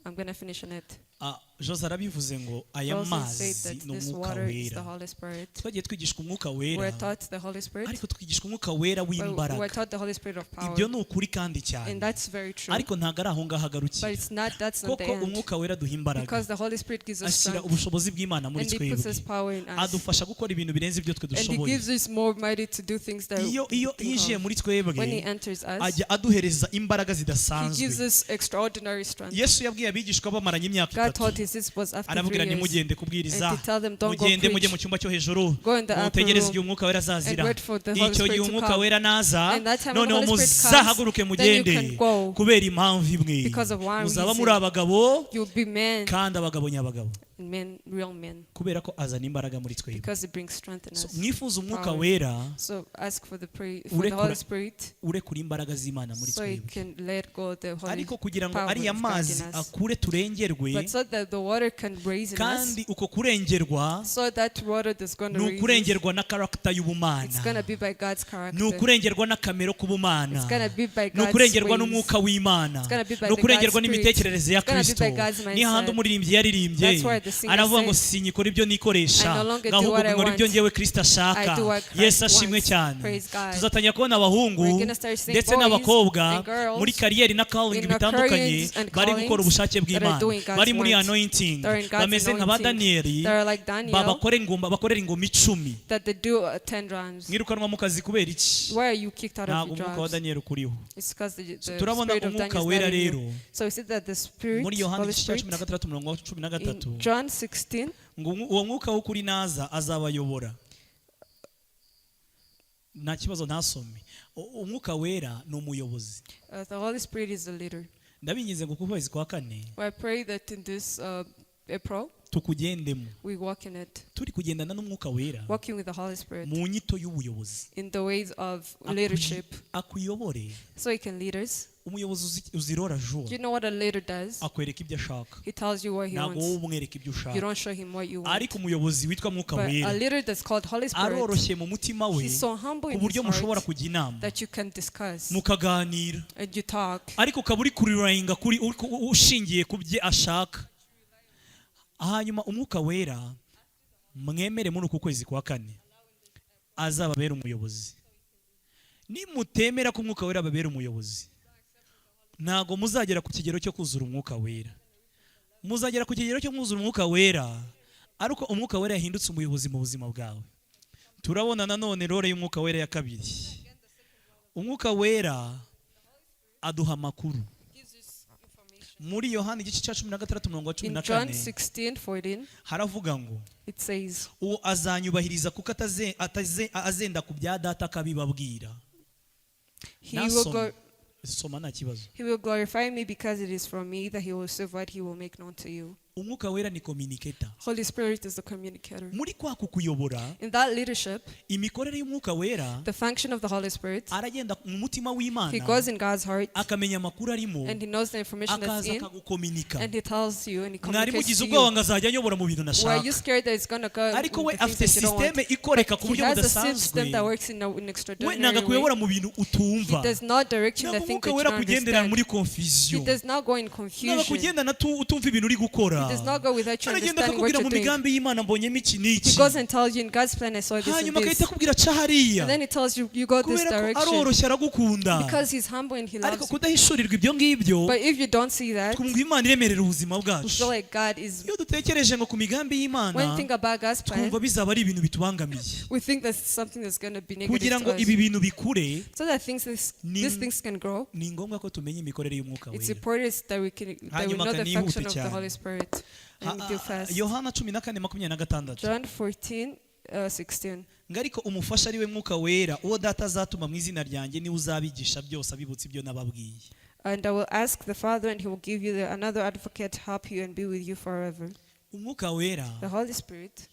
I'm going to finish on it. Ah, Jose arabivuze ngo aya Rosen said mazi that ni this umwuka water is the wera. Holy Spirit. Twagiye twigishwa umwuka wera, We're taught the Holy Spirit, ariko twigishwa umwuka wera but we're w'imbaraga. taught the Holy Spirit of power. Ibyo ni ukuri kandi cyane, And that's very true. ariko ntabwo ari aho ngaho But agarukira. it's not, that's not the Koko end. umwuka wera aduha imbaraga, Because the Holy Spirit gives us ashyira strength ubushobozi bw'Imana muri and He puts twebwe, His power in us. adufasha gukora ibintu birenze ibyo twe And He dushoboye. gives us more mighty to do things that Iyo we iyo think yinjiye of. muri twebwe, When He enters us, ajya aduhereza imbaraga He gives zidasanzwe. us extraordinary strength. Yesu yabwiye abigishwa bamaranye imyaka God 3, taught His disciples after arababwira, 3 years nimugende kubwiriza, and to tell them, don't go mugende mujye preach mu cyumba cyo hejuru, Go in the upper mutegereze room igihe umwuka wera and azazira. wait for the Holy Icyo gihe Spirit to umwuka come. wera naza, And that time when the noneho Holy Spirit comes, muzahaguruke then you mugende, can go. kubera impamvu imwe, Because of one muzaba reason. muri abagabo, You'll be men kandi abagabo nyabagabo, and men, real men, kubera ko azana imbaraga muri twebwe. because it brings strength in So, us. mwifuze umwuka Power. wera, So ask for the pray for the urekura Holy Spirit, urekura imbaraga z'Imana muri so you twebwe. can let go the Holy Ariko kugira ngo power ariya of God mazi in us. akure turengerwe, But so that the water can raise in us, kandi uko kurengerwa so that water that's going ni to raise, us, ukurengerwa na karagita it's y'ubumana, gonna be by God's ni character. ukurengerwa n'akamero k'ubumana, It's gonna be by ni God's ukurengerwa ways. n'umwuka w'Imana, It's gonna be by ni the ukurengerwa God's spirit. n'imitekerereze ya It's gonna be Kristo. by God's Ni hahandi mindset. umuririmbyi yaririmbye That's why the singer aravuga ngo said, sinyikora ibyo nikoresha, I no longer do ahubwo what I nkora ibyo want. ngewe Kristo ashaka. I do what Christ Yesu ashimwe wants. cyane. Praise God. Tuzatangira kubona abahungu We're gonna start seeing ndetse boys n'abakobwa and girls muri kariyeri na calling in our bitandukanye careers and bari gukora callings ubushake that are bw'Imana, doing God's bari muri want. anointing, They're in God's bameze nka ba anointing. Daniyeli, They're like Daniel, babakore ingoma, bakorera ingoma 10. that they do 10 drums. Mwirukanwa mu kazi kubera iki? Why are you kicked out of Ntabwo your umwuka wa jobs? Daniyeli ukuriho. It's because the Turabona spirit of umwuka Daniel is wera not in you. rero So we see that the spirit, muri Yohana Holy igice cya Spirit, 16 umurongo wa 13, in John 16, ngo uwo mwuka w'ukuri naza azabayobora. Nta kibazo ntasome. Umwuka wera ni umuyobozi. The Holy Spirit is the leader. Ndabinginze ngo ku kwezi kwa kane Well, I pray that in this April, tukugendemo, we walk in it, turi kugendana n'umwuka wera walking with the Holy Spirit mu nyito y'ubuyobozi, in the ways of leadership, akuyobore. So he can lead us. Umuyobozi uzirora Do jour you know what a leader does? akwereka ibyo ashaka. He tells you what he Ntabwo wowe wants. umwereka ibyo You ushaka. don't show him what you want. Ariko umuyobozi witwa mwuka But a wera leader that's called Holy Spirit, aroroshye mu mutima we, he's so humble ku in his buryo mushobora heart kujya inama, that you can discuss mukaganira, and you talk. ariko ukaba uri kurirayinga kuri ushingiye ku bye ashaka. Hanyuma umwuka wera mwemere muri uku kwezi kwa kane azababera umuyobozi. Nimutemera ko Umwuka Wera ababera umuyobozi, ntabwo muzagera ku kigero cyo kuzura Umwuka Wera. Muzagera ku kigero cyo kuzura Umwuka Wera ariko Umwuka Wera yahindutse umuyobozi mu buzima bwawe. Turabona nanone role y'Umwuka Wera ya kabiri. Umwuka Wera aduha amakuru. Muri Yohani igice cya 16, umurongo wa cumi In na John kane 16 14, haravuga ngo it says, uwo azanyubahiriza kuko azenda ku bya Data akabibabwira. He will, Nasoma. Soma nta kibazo. He will glorify me because it is from me that he will receive what he will make known to you. Umwuka Wera ni communicator. Holy Spirit is the communicator. Muri kwa kukuyobora, In that leadership, imikorere y'Umwuka Wera, the function of the Holy Spirit, aragenda mu mutima w'Imana, he goes in God's heart akamenya amakuru arimo, and he knows the information that's akaza in akagukominika. And he tells you and he Mwari communicates mugize to ubwoba you. ngo azajya anyobora mu bintu Were nashaka, you scared that it's gonna go ariko we with the afite things that you don't want? système ikoreka ku He buryo has a system budasanzwe. That works in an We extraordinary ntabwo way. akuyobora mu bintu He utumva. does not direct you in Ntabwo the thing Umwuka that you Wera don't kugendera understand. muri He confusion. does not go in Ntabwo confusion. kugendana utumva ibintu uri gukora. He does not go without you Aragenda understanding what akakubwira you're mu doing. migambi y'Imana mbonyemo iki He n'iki, goes and tells you in God's plan I saw this and hanyuma this. agahita akubwira ca hariya, And then he tells you, you go this kubera ko direction. aroroshye, aragukunda. Because he's humble and he Ariko loves you. kudahishurirwa ibyo ngibyo, But if you don't see that, twumva Imana iremerera ubuzima we bwacu. feel like God is. Iyo dutekereje ngo ku migambi y'Imana, When we think about God's plan, twumva bizaba ari ibintu bitubangamiye. We think that's something that's going to be negative Kugira to ngo us. ibi bintu bikure, So that things, this, these things can grow, ni ngombwa ko tumenya imikorere y'Umwuka it's Wera. Important that we Hanyuma know the kanihute function of the cyane. Holy Spirit and do fast. Yohana 14:26. John 14, 16. Ngo ariko umufasha ari we Mwuka Wera, uwo Data azatuma mu izina ryanjye, niwe uzabigisha byose, abibutsa ibyo nababwiye. And I will ask the Father, and he will give you another advocate to help you and be with you forever. Umwuka Wera The Holy Spirit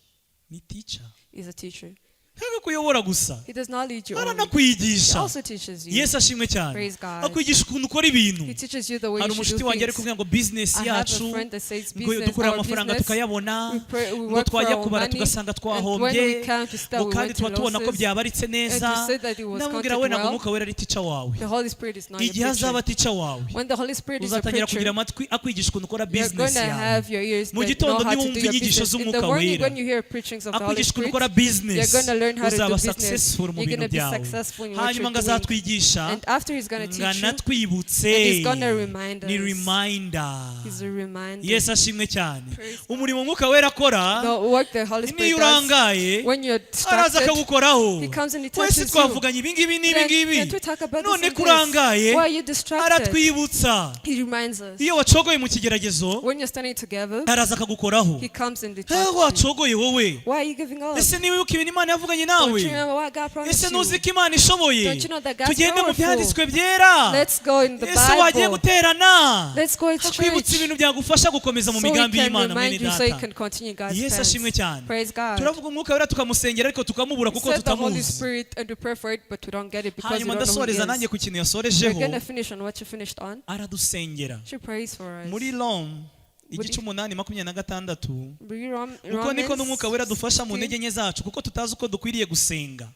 ni teacher. Is a teacher. Ntabwo kuyobora gusa, He does not lead you only. He aranakwigisha. Also teaches you. Yesu ashimwe cyane. Praise God. Akwigisha ukuntu ukora ibintu. He teaches you the way Hari you should umushuti do wanjye ari things. kuvuga ngo business I have a yacu, friend that says ngo business, dukorera our amafaranga business, tukayabona, we pray, we ngo work for twajya our kubara money, tugasanga and when twahombye, we count, we start ngo we kandi went tuba to tubona ko losses. byabaritse neza. And you said that it was Ndamubwira counted we, ntabwo well. Umwuka Wera ari teacher wawe. The Holy Spirit is not your Igihe azaba teacher. teacher wawe, When the Holy Spirit is your uzatangira preacher, kugira amatwi akwigisha ukuntu ukora you're business going to yawe. have your ears Mu that gitondo know how to niwumva do your inyigisho business. In the z'Umwuka morning Wera, when you hear preachings of the Holy akwigisha ukuntu Spirit, ukora business, you're going to learn how to do uzaba business. successful mu You're bintu going to be byawe. successful in what Hanyuma you're ngo doing. azatwigisha, And after he's going to teach you, nganatwibutse. And he's gonna remind Ni us. reminder. He's a reminder. Yesu ashimwe cyane. Praise God. Umurimo Umwuka Wera akora, The work the Holy niyo Spirit does, urangaye, when you're araza distracted, akagukoraho. he comes and he Wese touches you. twavuganye ibi ngibi n'ibi Then, ngibi, can't we talk about this none and ko this? urangaye, Why are you distracted? aratwibutsa. He reminds us. Iyo wacogoye mu kigeragezo, When you're standing together, araza akagukoraho. he comes and he Eh, touches you. wacogoye wowe, Why are you giving up? ese niba wibuka ibintu Imana yavuganye Don't nawe? you remember what God promised Ese ntuzi you? ko Imana ishoboye? Don't you know that God's Tugende mu powerful? byanditswe byera. Let's go in the Ese wagiye Bible. guterana? Let's go to Akwibutsa church. ibintu byagufasha gukomeza mu So we migambi can y'Imana, mwene remind you so you Data. can continue God's Yesu ashimwe plans. cyane. Praise God. Turavuga Umwuka Wera tukamusengera, ariko tukamubura We kuko said the Holy tutamuzi. Spirit and we pray for it, but we don't get it because we Hanyuma don't know who he ndasoreza is. nanjye ku kintu We're yasorejeho. going to finish on what you finished on. Aradusengera. She prays for us. Muri Rome igice 8:26, Muri uko niko n'Umwuka Wera Romans dufasha mu 16, ntege nke zacu, kuko tutazi uko dukwiriye gusenga,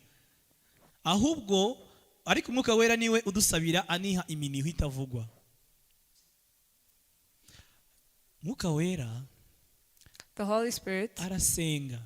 ahubwo ariko Umwuka Wera niwe udusabira aniha iminiho itavugwa. Umwuka Wera The Holy Spirit arasenga.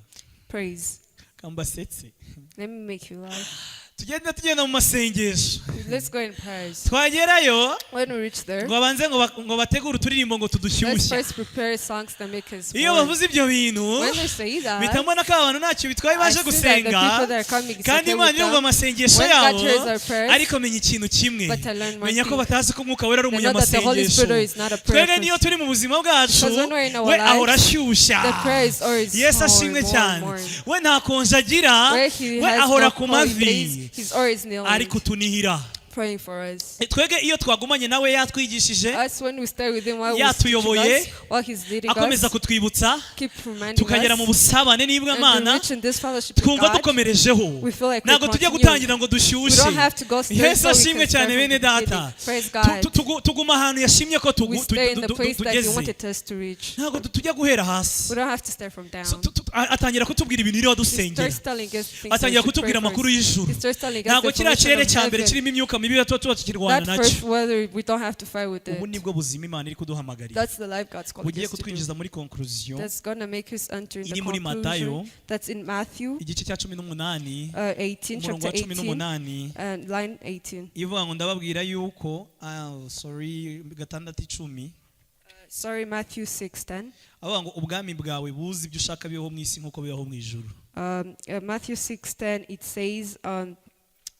Prays. Kambasetse. Let me make you laugh. Tugenda tugenda mu masengesho, Let's go in prayers. twagerayo, When we reach there, ngo babanze ngo bategure uturirimbo ngo let's tudushyushye. first prepare songs that make us Iyo warm. bavuze ibyo bintu, When they say that, mpita mbona ko abantu ntacyo bitwaye I baje see that the gusenga, people that are coming, it's kandi okay Imana with irumva them. amasengesho When God yabo. hears our prayers, Ariko menya ikintu kimwe, but I learned one menya ko thing. batazi ko Umwuka Wera ari They know that the Holy umunyamasengesho. Spirit is not a prayer Twebwe niyo person. turi mu buzima bwacu, Because when we're in our we ahora lives, ashyushya. the prayer is always Yesu more, ashimwe more, cyane. more. We nta konje agira, Where he we has ahora no ku mavi holidays, he's always kneeling, ari kutunihira. Praying for us. Twebwe iyo twagumanye nawe yatwigishije, Us, when we stay with him while he's teaching yatuyoboye, us, while he's leading akomeza us, kutwibutsa, keep reminding tukagera mu us, busabane and we n'Imana, reach in this fellowship with twumva God, dukomerejeho. We feel like we Ntabwo tujya continue. gutangira ngo We dushyushye. don't have to go straight Yesu so we ashimwe can start cyane from bene the Data. beginning. Praise God. Tuguma ahantu yashimye ko We stay in the place that he tugeze. Wanted us to reach. Ntabwo tujya guhera hasi. We don't have to start from down. So, atangira kutubwira ibintu iriho He dusengera, starts telling us things that we atangira should pray kutubwira amakuru first. y'ijuru. He starts telling us Ntabwo the kiriya information kirere of cya mbere heaven. kirimo imyuka mibi tuba tukirwana That nacyo. first water, we don't have to fight with Ubu it. nibwo buzima Imana iri kuduhamagarira, That's the life God's calling bugiye us to do. kutwinjiza muri conclusion That's gonna make us enter in iri the muri Matayo, conclusion. That's in Matthew igice cya 18, 18, umurongo wa chapter cumi 18, n'umunani and line 18. ivuga ngo ndababwira yuko, sorry, 6:10. Sorry, Matthew 6:10. Avuga ngo ubwami bwawe buze, ibyo ushaka bibaho mu isi nk'uko bibaho mu ijuru. Matthew 6:10, it says,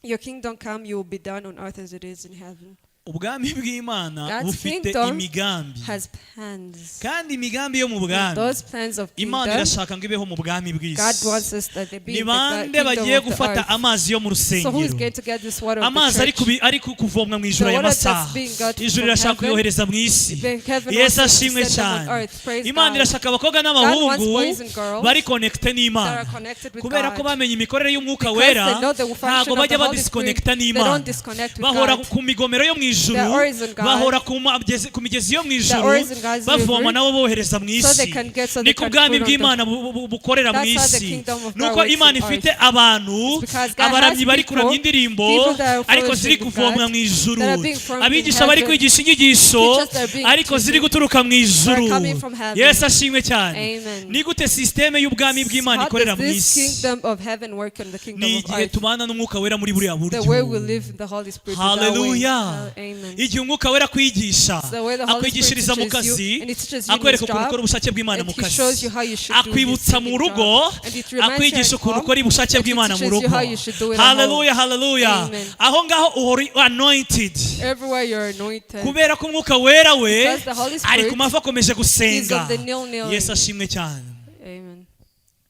"Your kingdom come, you will be done on earth as it is in heaven." Ubwami bw'Imana God's bufite kingdom imigambi, has plans. kandi imigambi yo mu And bwami, those plans of Imana kingdom, irashaka ngo ibeho mu bwami God bw'isi. wants us that they be Ni in the bande kingdom bagiye of the gufata earth. amazi yo mu So who is rusengero, going to get this water of amazi the ari church? kuvomwa mu ijuru The aya water that's masaha? being got Ijuru from rirashaka heaven, kuyohereza mu isi. the heaven Yesu wants us to ashimwe send them on cyane. earth. Praise Imana God. irashaka abakobwa God wants n'abahungu boys and girls bari connecté that n'Imana, are connected with kubera ko God. bamenye imikorere y'Umwuka Because Wera. they know the function Ntabwo of bajya the Holy Spirit, badisconnecta they n'Imana. don't disconnect with Bahora God. ku migomero yo mu ijuru, They're always in God. bahora ku migezi yo mu ijuru, always in God's bavoma river, nabo bohereza mu so they isi. can get, so they Niko can ubwami put on the bw'Imana bukorera mu That's how the isi. kingdom of God Nuko works Imana in ifite earth. abantu, It's because God abaramyi has bari people, kuramya indirimbo, people that are ariko ziri fellowship with kuvomwa God, mu ijuru, that are being formed in abigisha bari heaven, kwigisha inyigisho, teachers that are being ariko ziri teaching, guturuka mu ijuru. that are coming from heaven. Yesu ashimwe cyane. Amen. Ni gute système y'ubwami bw'Imana How ikorera does mu this isi? kingdom of heaven work on the kingdom Ni of igihe earth? tubana n'Umwuka Wera muri buriya The way we buryo. live in the Holy Spirit is that way. Haleluya. Amen. Igihe Umwuka Wera kwigisha, It's the way the Holy Spirit akwigishiriza mu teaches kazi, you, and he teaches you in his akwereka ukuntu job, ukora ubushake bw'Imana and mu he kazi, shows you how you should do his akwibutsa mu kingdom rugo, job, and it reminds you akwigisha at ukuntu home, ukora ubushake and he bw'Imana mu teaches you rugo. how you should do it at home. Haleluya, haleluya. Amen. Aho ngaho uhora anointed, Everywhere you're anointed. kubera ko Umwuka Wera we Because the Holy ari Spirit ku mavi akomeje is gusenga. on the kneel. Yesu ashimwe cyane. Amen.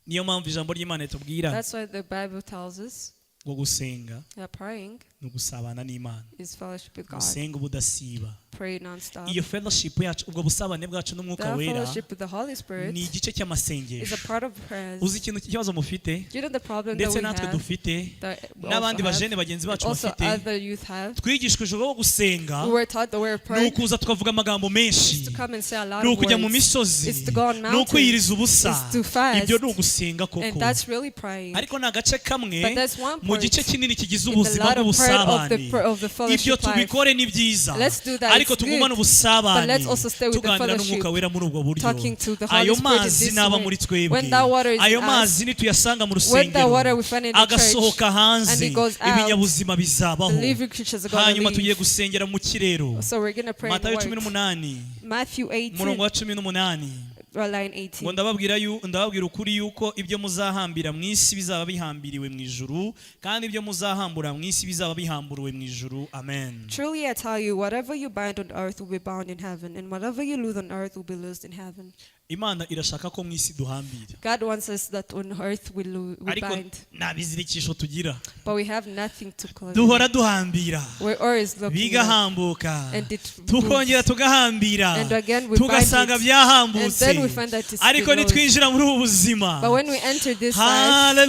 Niyo mpamvu ijambo ry'Imana ritubwira That's why the Bible tells us ngo gusenga that praying ni ugusabana n'Imana. is fellowship with God. Gusenga ubudasiba. Pray non-stop. Iyo fellowship yacu, ubwo busabane bwacu n'Umwuka That Wera, fellowship with the Holy Spirit ni igice is a cy'amasengesho. part of prayers. Uzi ikintu, ikibazo mufite, You know the problem that ndetse we natwe have, dufite, that we n'abandi also have, bajene bagenzi and bacu also bafite, other youth have. twigishwa ijoro wo gusenga We were taught the way of ni prayer ukuza tukavuga amagambo menshi, is to come and say a lot ni of ukujya mu words. misozi, It's to go on ni mountains. ukwiyiriza ubusa. It's to fast. Ibyo ni ugusenga koko, And that's really praying. ariko ni agace kamwe But that's one mu part gice kinini kigize in the ubuzima lot of part of the, bw'ubusabane. of the Ibyo fellowship life. tubikore ni byiza, Let's do that. ariko It's tugumane good. ubusabane, But let's also stay with the tuganira fellowship, n'Umwuka Wera muri ubwo buryo. talking to the Holy Ayo Spirit in mazi this naba way. muri twebwe, When that water is ayo in us, mazi nituyasanga mu when that water rusengero we find in the church, agasohoka hanze, and it goes out, ibinyabuzima bizabaho. the living creatures are going Hanyuma to tugiye leave. gusengera mu kirero. So we're going to pray in Matayo cumi words. n'umunani, Matthew 18, umurongo wa 18, or line ngo 18. ndababwira ukuri yuko ibyo muzahambira mu isi bizaba bihambiriwe mu ijuru, kandi ibyo muzahambura mu isi bizaba bihamburiwe mu ijuru. Amen. Truly I tell you, whatever you bind on earth will be bound in heaven, and whatever you loose on earth will be loosed in heaven. Imana irashaka ko mu isi duhambira, God wants us that on earth we ariko bind, nta bizirikisho tugira. but we have nothing to close. Duhora duhambira, We're always looking up, bigahambuka, and it tukongera moves. tugahambira, And again we bind tugasanga it, byahambutse. and then we find that it's Ariko been loosed. nitwinjira muri ubu buzima, But when we enter this life,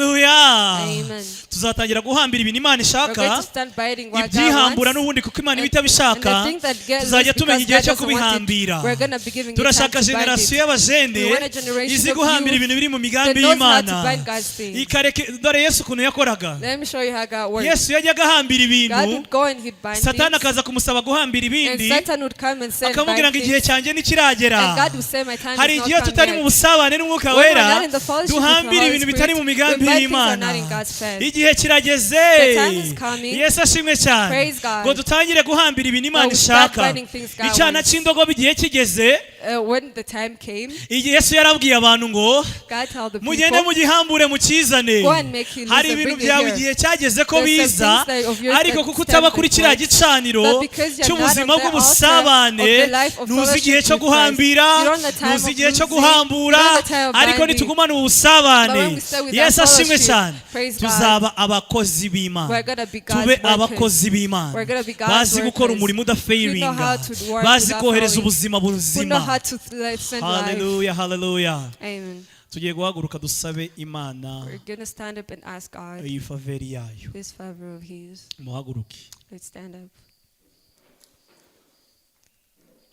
haleluya, amen, tuzatangira guhambira ibintu Imana we're ishaka. going to stand biting what God Ibyihambura wants. n'ubundi kuko Imana iba And itabishaka, the thing that gets tuzajya loose tumenya because igihe God cyo doesn't want it, kubihambira. we're gonna be giving it time Turashaka to bind generasiyo it. y'abajene We want a generation izi of guhambira youth ibintu biri mu that migambi knows how to y'Imana, bind God's things. ikareke. Dore Yesu ukuntu yakoraga. Let me show you how God works. Yesu yajyaga ahambira God ibintu, would go and he'd bind Satani things, akaza kumusaba guhambira and ibindi, Satan would come and say, and akamubwira bind ngo igihe things. cyanjye ntikiragera. And God would say, my time Hari is igihe not come tutari mu yet. busabane n'Umwuka When we're Wera, not in the fellowship with the duhambira Holy ibintu bitari Spirit, mu we migambi bind things are y'Imana. not in God's plan. Igihe kirageze, The time is coming. Yesu ashimwe cyane, Praise God. ngo dutangire guhambira ibintu Imana That we start ishaka. binding things God Icyana wants. cy'indogobe igihe kigeze, When the time came, igihe Yesu yarabwiye abantu ngo God told the mugende people, mugihambure mukizane. Go and make it loose Hari and ibintu bring it byawe here. igihe cyageze ko There's some biza, things that of yours ariko that kuko stand utaba kuri before kiriya us. gicaniro But because you're not on cy'ubuzima the altar bw'ubusabane, of the life of ntuzi igihe fellowship cyo with Christ, guhambira, you don't know the time ntuzi of igihe cyo losing, guhambura, you don't know the time of ariko binding. nitugumana ubusabane, But when we stay with Yesu our ashimwe fellowship, cyane, praise God, tuzaba abakozi b'Imana. we're gonna be God's Tube workers. abakozi b'Imana We're gonna be God's bazi gukora workers umurimo who know udafayiringa, how to work bazi without kohereza failing, ubuzima who know buzima. how to send life. Haleluya, haleluya. Amen. Tugiye guhaguruka dusabe Imana We're gonna stand up and ask God iyi favor yayo. this favor of His. Muhaguruke. Let's stand up.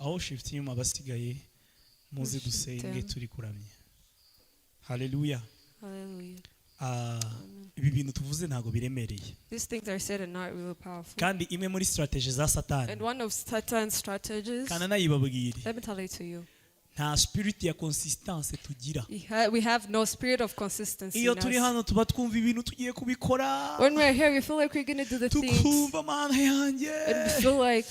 Aho shift inyuma, abasigaye muze Worship dusenge them. turi kuramya. Haleluya. Hallelujah. Ah, Amen. Ibi bintu tuvuze ntabwo biremereye. These things are said and not really powerful. Kandi imwe muri strategy za Satani, And one of Satan's strategies, kandi anayibabwire, let me tell it to you. Nta spirit ya consistance tugira. We have no spirit of consistency Iyo in turi us. Hano tuba twumva ibintu tugiye kubikora, When we're here, we feel like we're going to do the things. Tukumva Mana yanjye, And we feel like,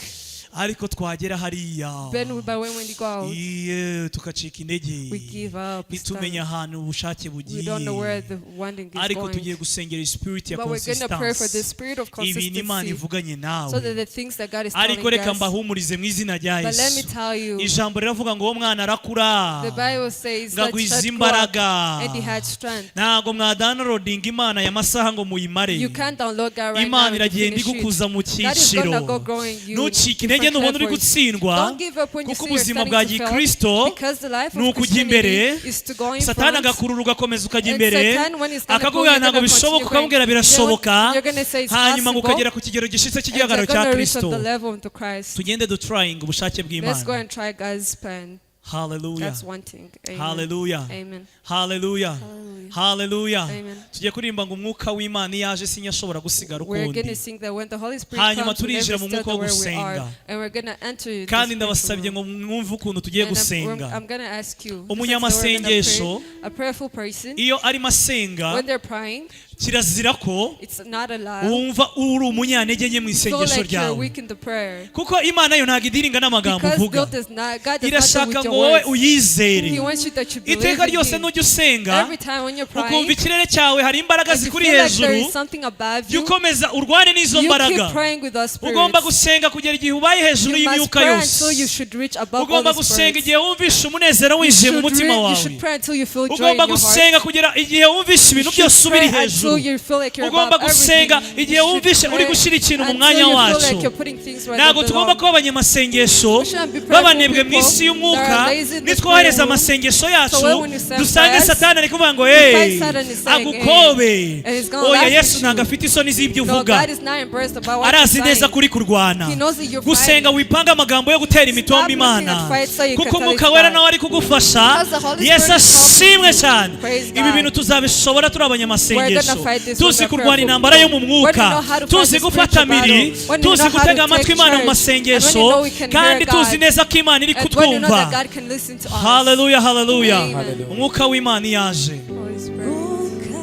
ariko twagera hariya, then, but when we go out, iye, tukacika intege, we give up. Ntitumenye Stand. Ahantu ubushake We don't know where bugiye. The wanting is Ariko going. tugiye gusengera spirit ya But we're going to pray for the consistence, spirit of ibintu Imana consistency ivuganye nawe. so that the things that God is Ariko telling reka us. mbahumurize mu izina rya But let me Yesu. Tell you, Ijambo riravuga ngo uwo mwana arakura, the Bible says that ngagwiza child grew up imbaraga. and he had strength. Ntabwo mwadownloadinga Imana aya masaha ngo muyimare. You can't download God right now Imana and iragenda finish it. igukuza mu God is gonna cyiciro. Go growing you in Ntucike intege different nubona uri levels. gutsindwa, Don't give up when you kuko see you're ubuzima starting bwa to fail, gikristo because the life ni of ukujya imbere. Christianity is to go in Satani front. agakurura ugakomeza ukajya And imbere, Satan, when he's gonna pull, akakubwira you're ntabwo gonna bishoboka, continue ukamubwira going. birashoboka, You're gonna say it's hanyuma ngo possible, ukagera ku kigero gishitse and cy'igihagararo you're cya gonna reach Kristo. at the level of the Christ. Tugende dutrying ubushake Let's go bw'Imana. And try God's plan. Haleluya. That's one thing. Amen. Haleluya. Amen. Haleluya. Hallelujah. Haleluya. Amen. Tugiye kuririmba ngo umwuka w'Imana iyo aje sinyashobora gusigara We're ukundi. going to sing that when the Holy Spirit Hanyuma comes, we turinjira never mu stay mwuka wo where we are. gusenga. And we're going to enter the Kandi spiritual ndabasabye realm. ngo mwumve ukuntu tugiye And I'm, gusenga. I'm going to ask you, just like the way we're gonna Umunyamasengesho, pray, a prayerful person, iyo arimo asenga, when they're praying, kirazira ko it's not allowed wumva uri umunyantege nke mu feel isengesho like you're ryawe, weak in the prayer. Kuko Imana yo ntabwo idiringa n'amagambo Because uvuga. God does not deal Irashaka with ngo your wowe words. uyizere. He wants you that you believe Iteka in ryose Him. nujya usenga Every time when you're praying, ukumva ikirere cyawe hari imbaraga and you zikuri feel like there hejuru, is something above jya you, ukomeza urwane n'izo you mbaraga. keep praying with those Ugomba spirits. gusenga kugera igihe ubaye hejuru You must y'imyuka pray yose. until you should reach above all Ugomba the gusenga spirits. igihe wumvishe umunezero You winjiye mu should, mutima you wawe. should pray until you feel joy in Ugomba your heart. gusenga kugera igihe wumvishe ibintu You byose should ubiri pray hejuru. until you feel like you're Ugomba above gusenga everything. igihe You should wumvishe uri pray gushyira ikintu mu until mwanya you feel wacu. like you're putting things where they Ntabwo tugomba belong. Kuba abanyamasengesho We shouldn't be prayerful b'abanebwe mu people isi y'umwuka. that are lazy in the Nitwohereza spirit world. Amasengesho yacu, So when you send dusange prayers, Satani ari kuvuga ngo we hey, find Satan is saying, agukobe. "Hey," and he's gonna Oya, laugh Yesu at ntabwo you. afite isoni z'ibyo No, uvuga. God is not embarrassed about what Arazi you're neza saying. kuri kurwana. He knows that you're Gusenga fighting. wipanga amagambo yo gutera imitombo Stop looking Imana, at fights so you kuko can tell umwuka it's wera God. nawe ari kugufasha. Because the Holy Yesu Spirit is helping ashimwe you. cyane. Praise Ibi God. bintu tuzabishobora turi We're abanyamasengesho, gonna fight this tuzi when we're kurwana prayerful. intambara yo mu When we mwuka, know how to fight tuzi the gufata spiritual miri, battle, when we tuzi know how gutega to amatwi take Imana mu charge, masengesho, and when we know we can kandi hear tuzi God, neza ko Imana iri and when we know kutwumva. that God can listen to us. Haleluya, haleluya. Amen. Umwuka w'Imana iyo aje, Holy Spirit. Umwuka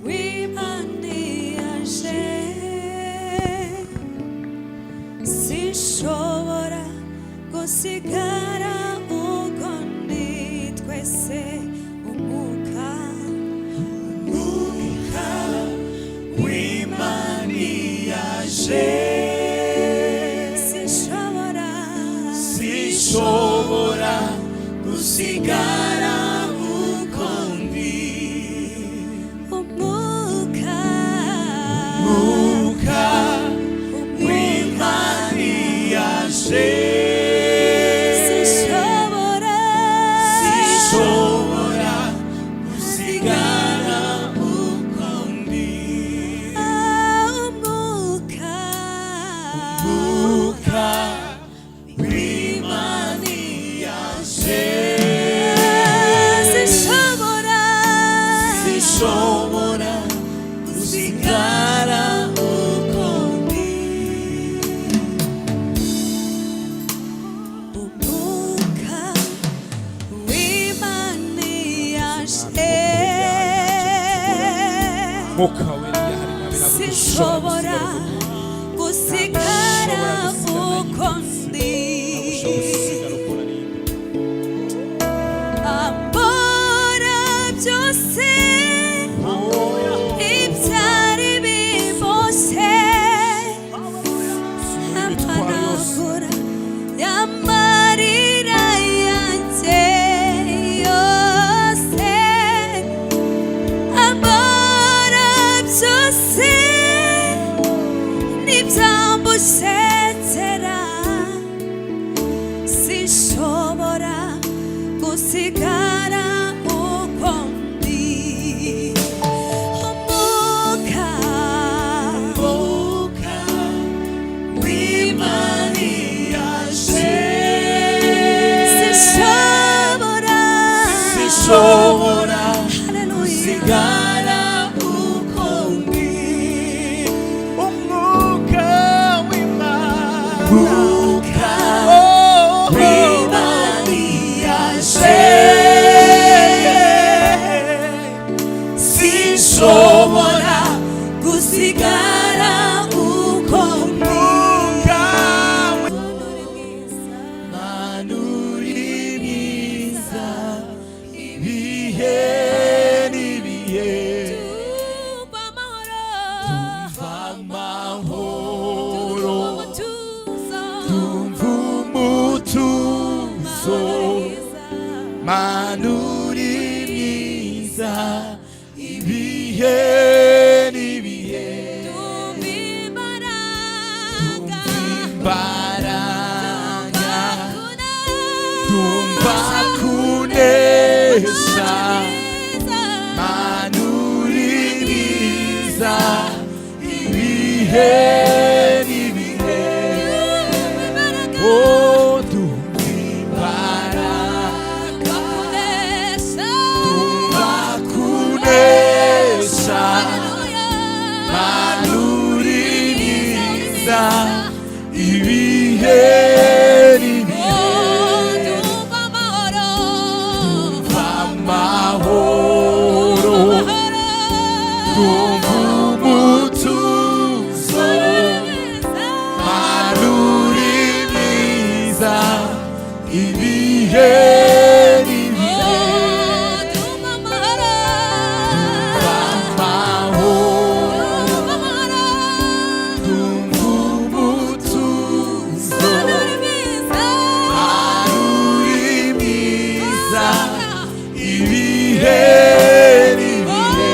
w'Imana yaje, sinshobora gusigara uko ndi. Twese umwuka w'Imana yaje, sinshobora sinshobora gusigara uko ndi. Umwuka Umwuka w'Imana yaje, sinshobora sinshobora gusigara uko ndi. Umwuka Umwuka w'Imana yaje, sinshobora sinshobora gusigara uko ndi. Umwuka w'Imana yaje, Mwuka wera iyo ahari nawe ntabwo dushobora sinshobora gusigara gusigara uko ndi. Ntabwo ushobora gusigara uko nari ndi. Ambora byose ibyari biboshe, Imitwaro yose, ampanagura y'amarira yanjye yose. Ambora byose n'ibyambushekera, sinshobora gusigara uko ndi. Mwuka w'Imana yaje, sinshobora gusigara uko Mwuka Mana uri mwiza ibihe n'ibihe. Tumva amahoro, Tumva amahoro, umutuzo, tumva umutuzo. Mana uri mwiza ibihe n'ibihe. Tumva imbaraga, Imbaraga, tumva kunesha. Mana uri mwiza ibihe n'ibihe. Oh, tumva imbaraga, tumva kunesha. Mana uri mwiza ibihe n'ibihe. Tumva amahoro, Tumva amahoro, tumva umutuzo. Mana uri mwiza ibihe n'ibihe. Tumva amahoro, Tumva amahoro, tumva umutuzo. Mana uri mwiza ibihe n'ibihe.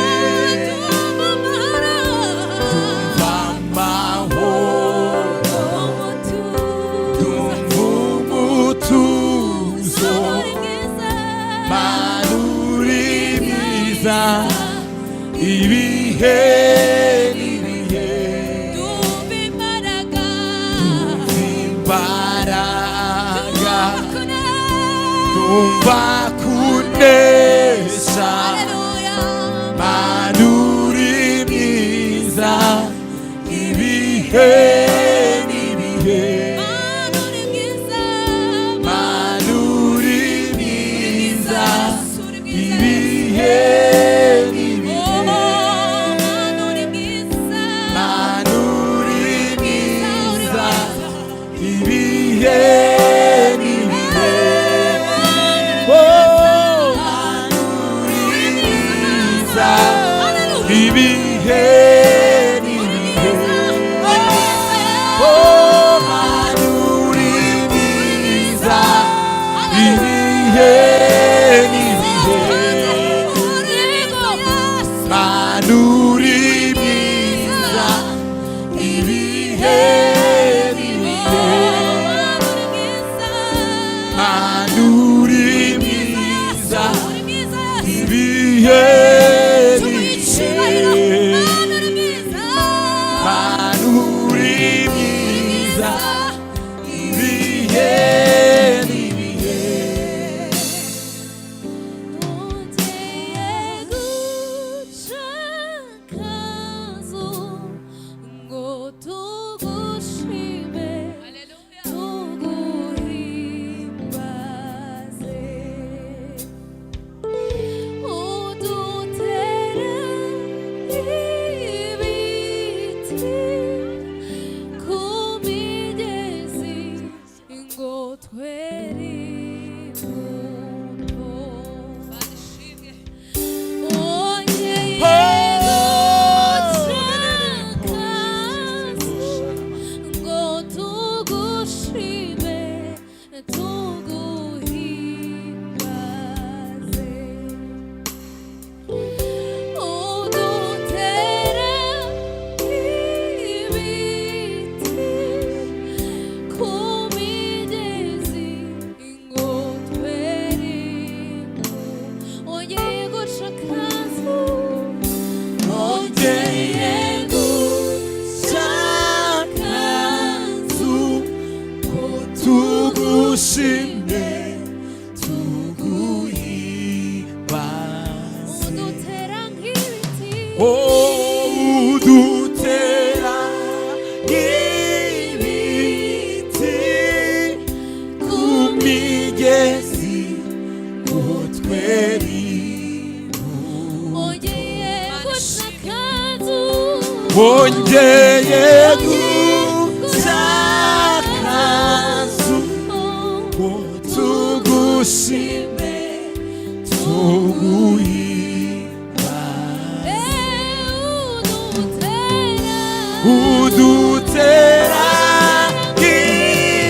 Tumva amahoro, tumva umutuzo. Mana uri mwiza ibihe n'ibihe. Tumva imbaraga, Imbaraga, tumva kunesha. Mana uri mwiza ibihe n'ibihe. Mana uri mwiza ibihe n'ibihe. Mana uri mwiza ibihe n'ibihe. Oh, Mana uri mwiza ibihe n'ibihe. Oh, Mana uri mwiza ibihe n'ibihe. Mana uri mwiza ibihe n'ibihe. Mana uri mwiza ibihe n'ibihe. Mana uri mwiza ibihe n'ibihe. Nongeye guca akazu ngo tugushime, tuguhimbaze, udutere ibiti ku migezi ngo twere imbuto. Ongeye guca akazu ngo tugushime, tuguhimbaze, udutere ibiti ku migezi ngo twere imbuto. Ongeye guca akazu, ongeye guca akazu Ngo tugushime, tuguhimbaze. Udutera nk'ibiti, Oh, udutera nk'ibiti Wongeye gutakaza ngo tugushime, tuguhimbaze. Udutera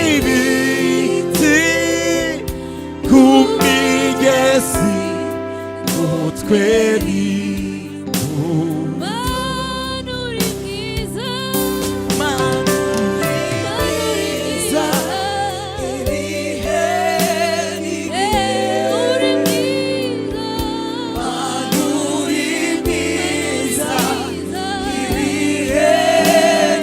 ibiti ku migezi ngo twere. Mana uri mwiza, Mana uri mwiza, ibihe uri mwiza, Mana uri mwiza, ibihe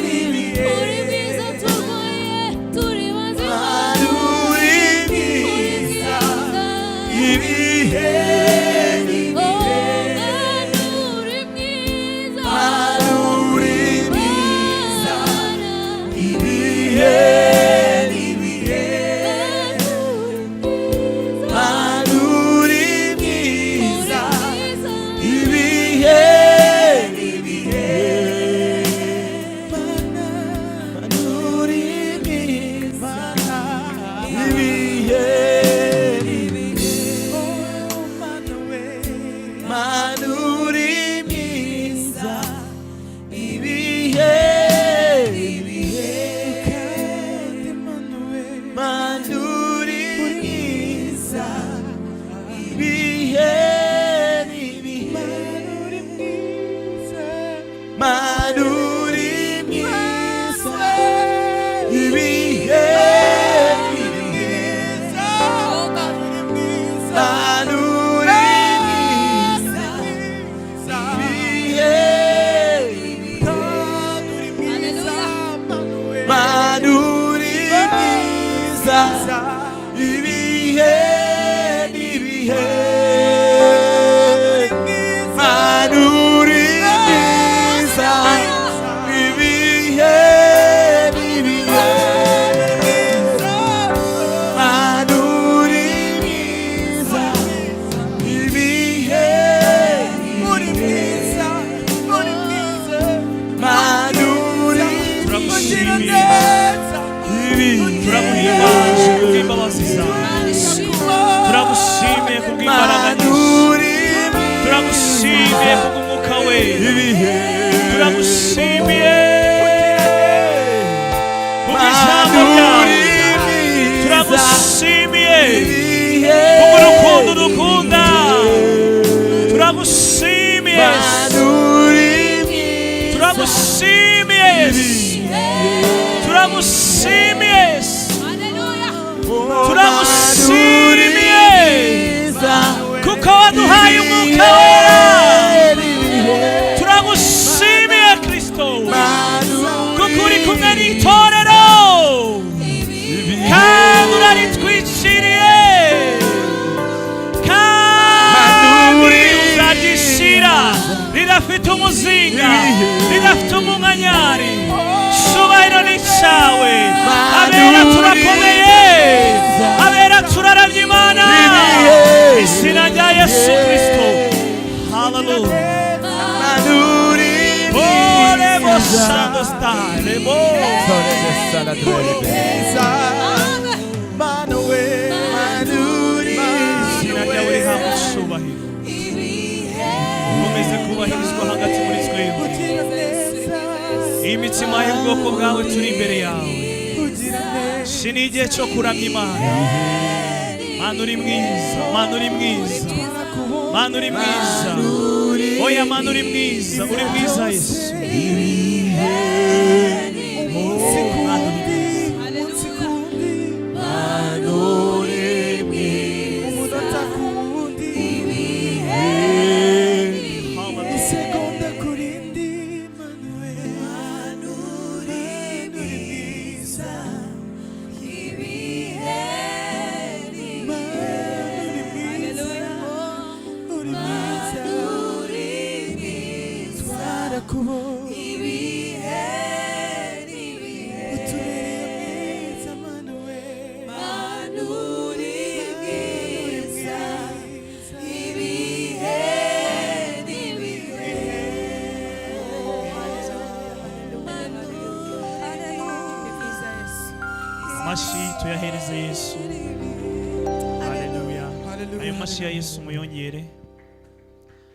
n'ibihe. Uri mwiza turwaye turi bazima. Mana uri mwiza, ibihe n'ibihe. Oh, Mana uri mwiza, Mana uri mwiza, ibihe n'ibihe. Mana uri mwiza, ibihe n'ibihe. Mana uri mwiza, ibihe n'ibihe. Mana uri mwiza, ibihe n'ibihe. Mana uri mwiza, ibihe n'ibihe. Mana uri mwiza, ibihe n'ibihe. Mana uri mwiza, ibihe n'ibihe. Mana uri mwiza, ibihe n'ibihe. Mana uri mwiza, ibihe n'ibihe. Mana uri mwiza, ibihe n'ibihe. Mana uri Turagushimiye, ibihe. Turaguhimbaje kubw'imbabazi zawe, turagushimiye kubw'imbaraga Mana nyinshi, uri turagushimiye kubw'umwuka we, ibihe. Turagushimiye kubw'ijambo ryawe, turagushimiye kubw'urukundo dukunda, turagushimiye Yesu. Turagushimiye Yesu, turagushimiye Yesu, turagushimiye kuko waduhaye umwuka wera. Turagushimiye Kristo kuko uri kumwe n'itorero kandi uraritwikiriye, kandi uzagishira ridafite umuzinga, ridafite umunkanyari. Cyubahiro ni cyawe. Abera turakomeye, abera turaramya Imana, izina rya Yesu Kristo. Haleluya. Orebo sando starebo. Izina ryawe rihabwe icyubahiro, ukomeze kubahirizwa hagati muri twebwe. Imitima y'ubwoko bwawe turi imbere yawe. Iki ni igihe cyo kuramya Imana. Mana uri mwiza, Mana uri mwiza, Mana uri mwiza. Oya, Mana uri mwiza, uri mwiza Yesu. Oh, Mana uri mwiza. Umunota ku wundi, isegonda ku rindi. Mana uri mwiza, Mana uri mwiza, uri mwiza, twarakubonye, utubereye mwiza, Mana we. Mana uri mwiza. Ibihe n'ibihe. Amashyi tuyahereze Yesu. Haleluya. Ayo mashyi ya Yesu muyongere.